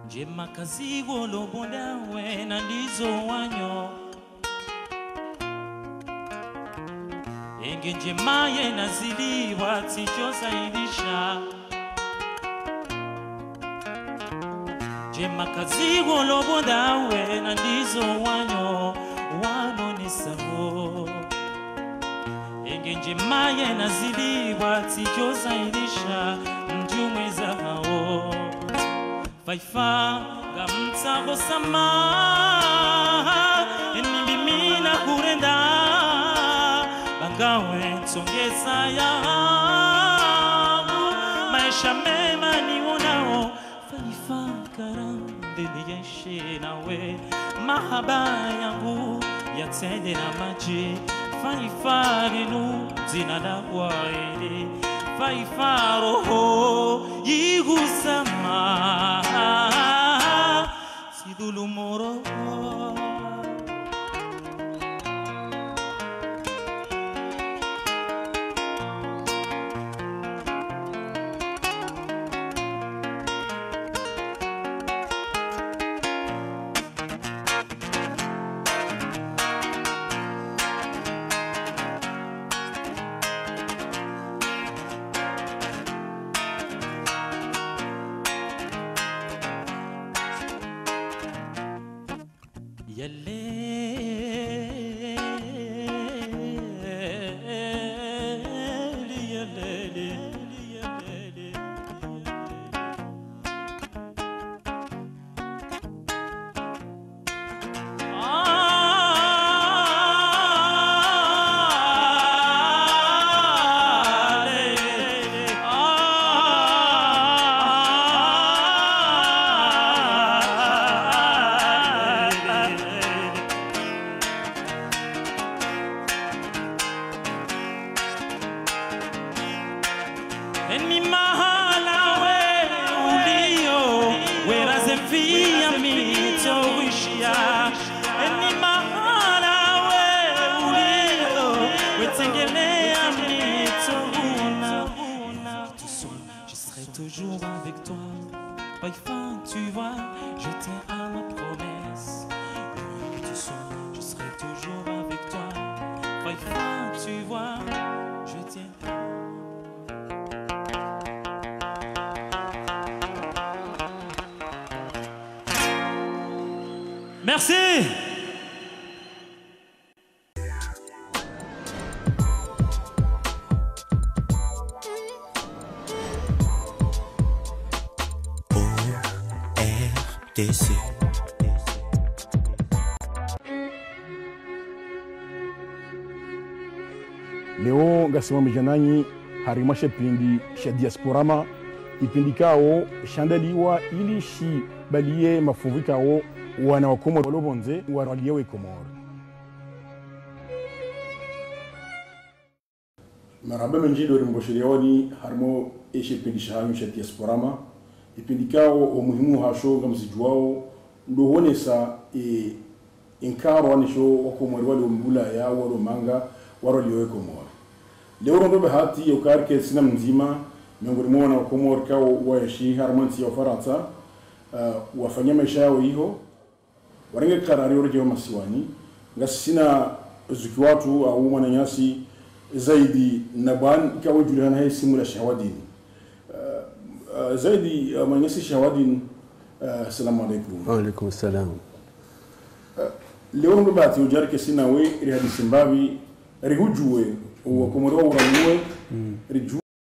Ndjema kaziwo lo bonda wena ndizo wanyo. Enge ndjema yena zili watsidjo zaidisha. Ndjema kaziwo lo bonda wena ndizo wanyo wanonesawo. Enge ndjema yena zili watsidjo zaidisha mdjumweza hawo. Faifa ngamtsaho samaha, enimbi mina hurenda, bangawe ntsongeza yahangu, maesha mema niwonao. Faifa karande niyeshe nawe, mahaba yangu yatsende na madji, faifa linu dzina la kwayele, faifa roho yihusama, tsidhulumu roho. Eni mahala we uliyo, we raze mfiya mitso wishiya. Eni mahala we uliyo, we tsengeleya mitso una. Je serai toujours avec toi. Faifa, tu vois, je tiens à ma promesse. Où que tu sois, je serai toujours avec toi. Faifa, tu vois, je tiens. Merci. O R T C. Leo ngasi pvamwedja nanyi harimwa she shipindi sha Diasporama, ipindi ikao shandaliwa ili shibaliye mafumvu ikao wana wa Komori walo pvondze ngwaraliyawo Komori. Marahaba mendji ndo rimbosheleyaoni harimwa eshe shipindi shahanyu sha Diasporama, ipindi ikao omuhimu hasho ngamzidjuwao ndo honesa e, enkaro wanesho wa Komori walo Mbulaya, walo Manga, walo liyo Komori. Leo rongoa bahati ya ukaya rikentsi na mdzima Miongoni mwa wana wa Komori ikao waenshi harumwa ntsi ya Ufarantsa, uh, wafanya maesha yao iho, warenge karari waredjei masiwani, ngasina zuki watru au mwananyasi Zaidi Nabwan, ikao udjuliha ha isimu la Shawadin. Uh, uh, Zaidi, uh, mwananyasi Shawadin, uh, assalamu alaikum. Wa alaikum salam. Uh, leo ndo bahati udja rikentsi nawe, rihadisi mbapvi, rihudjuwe, wa Komori wa uranguwe, ridju-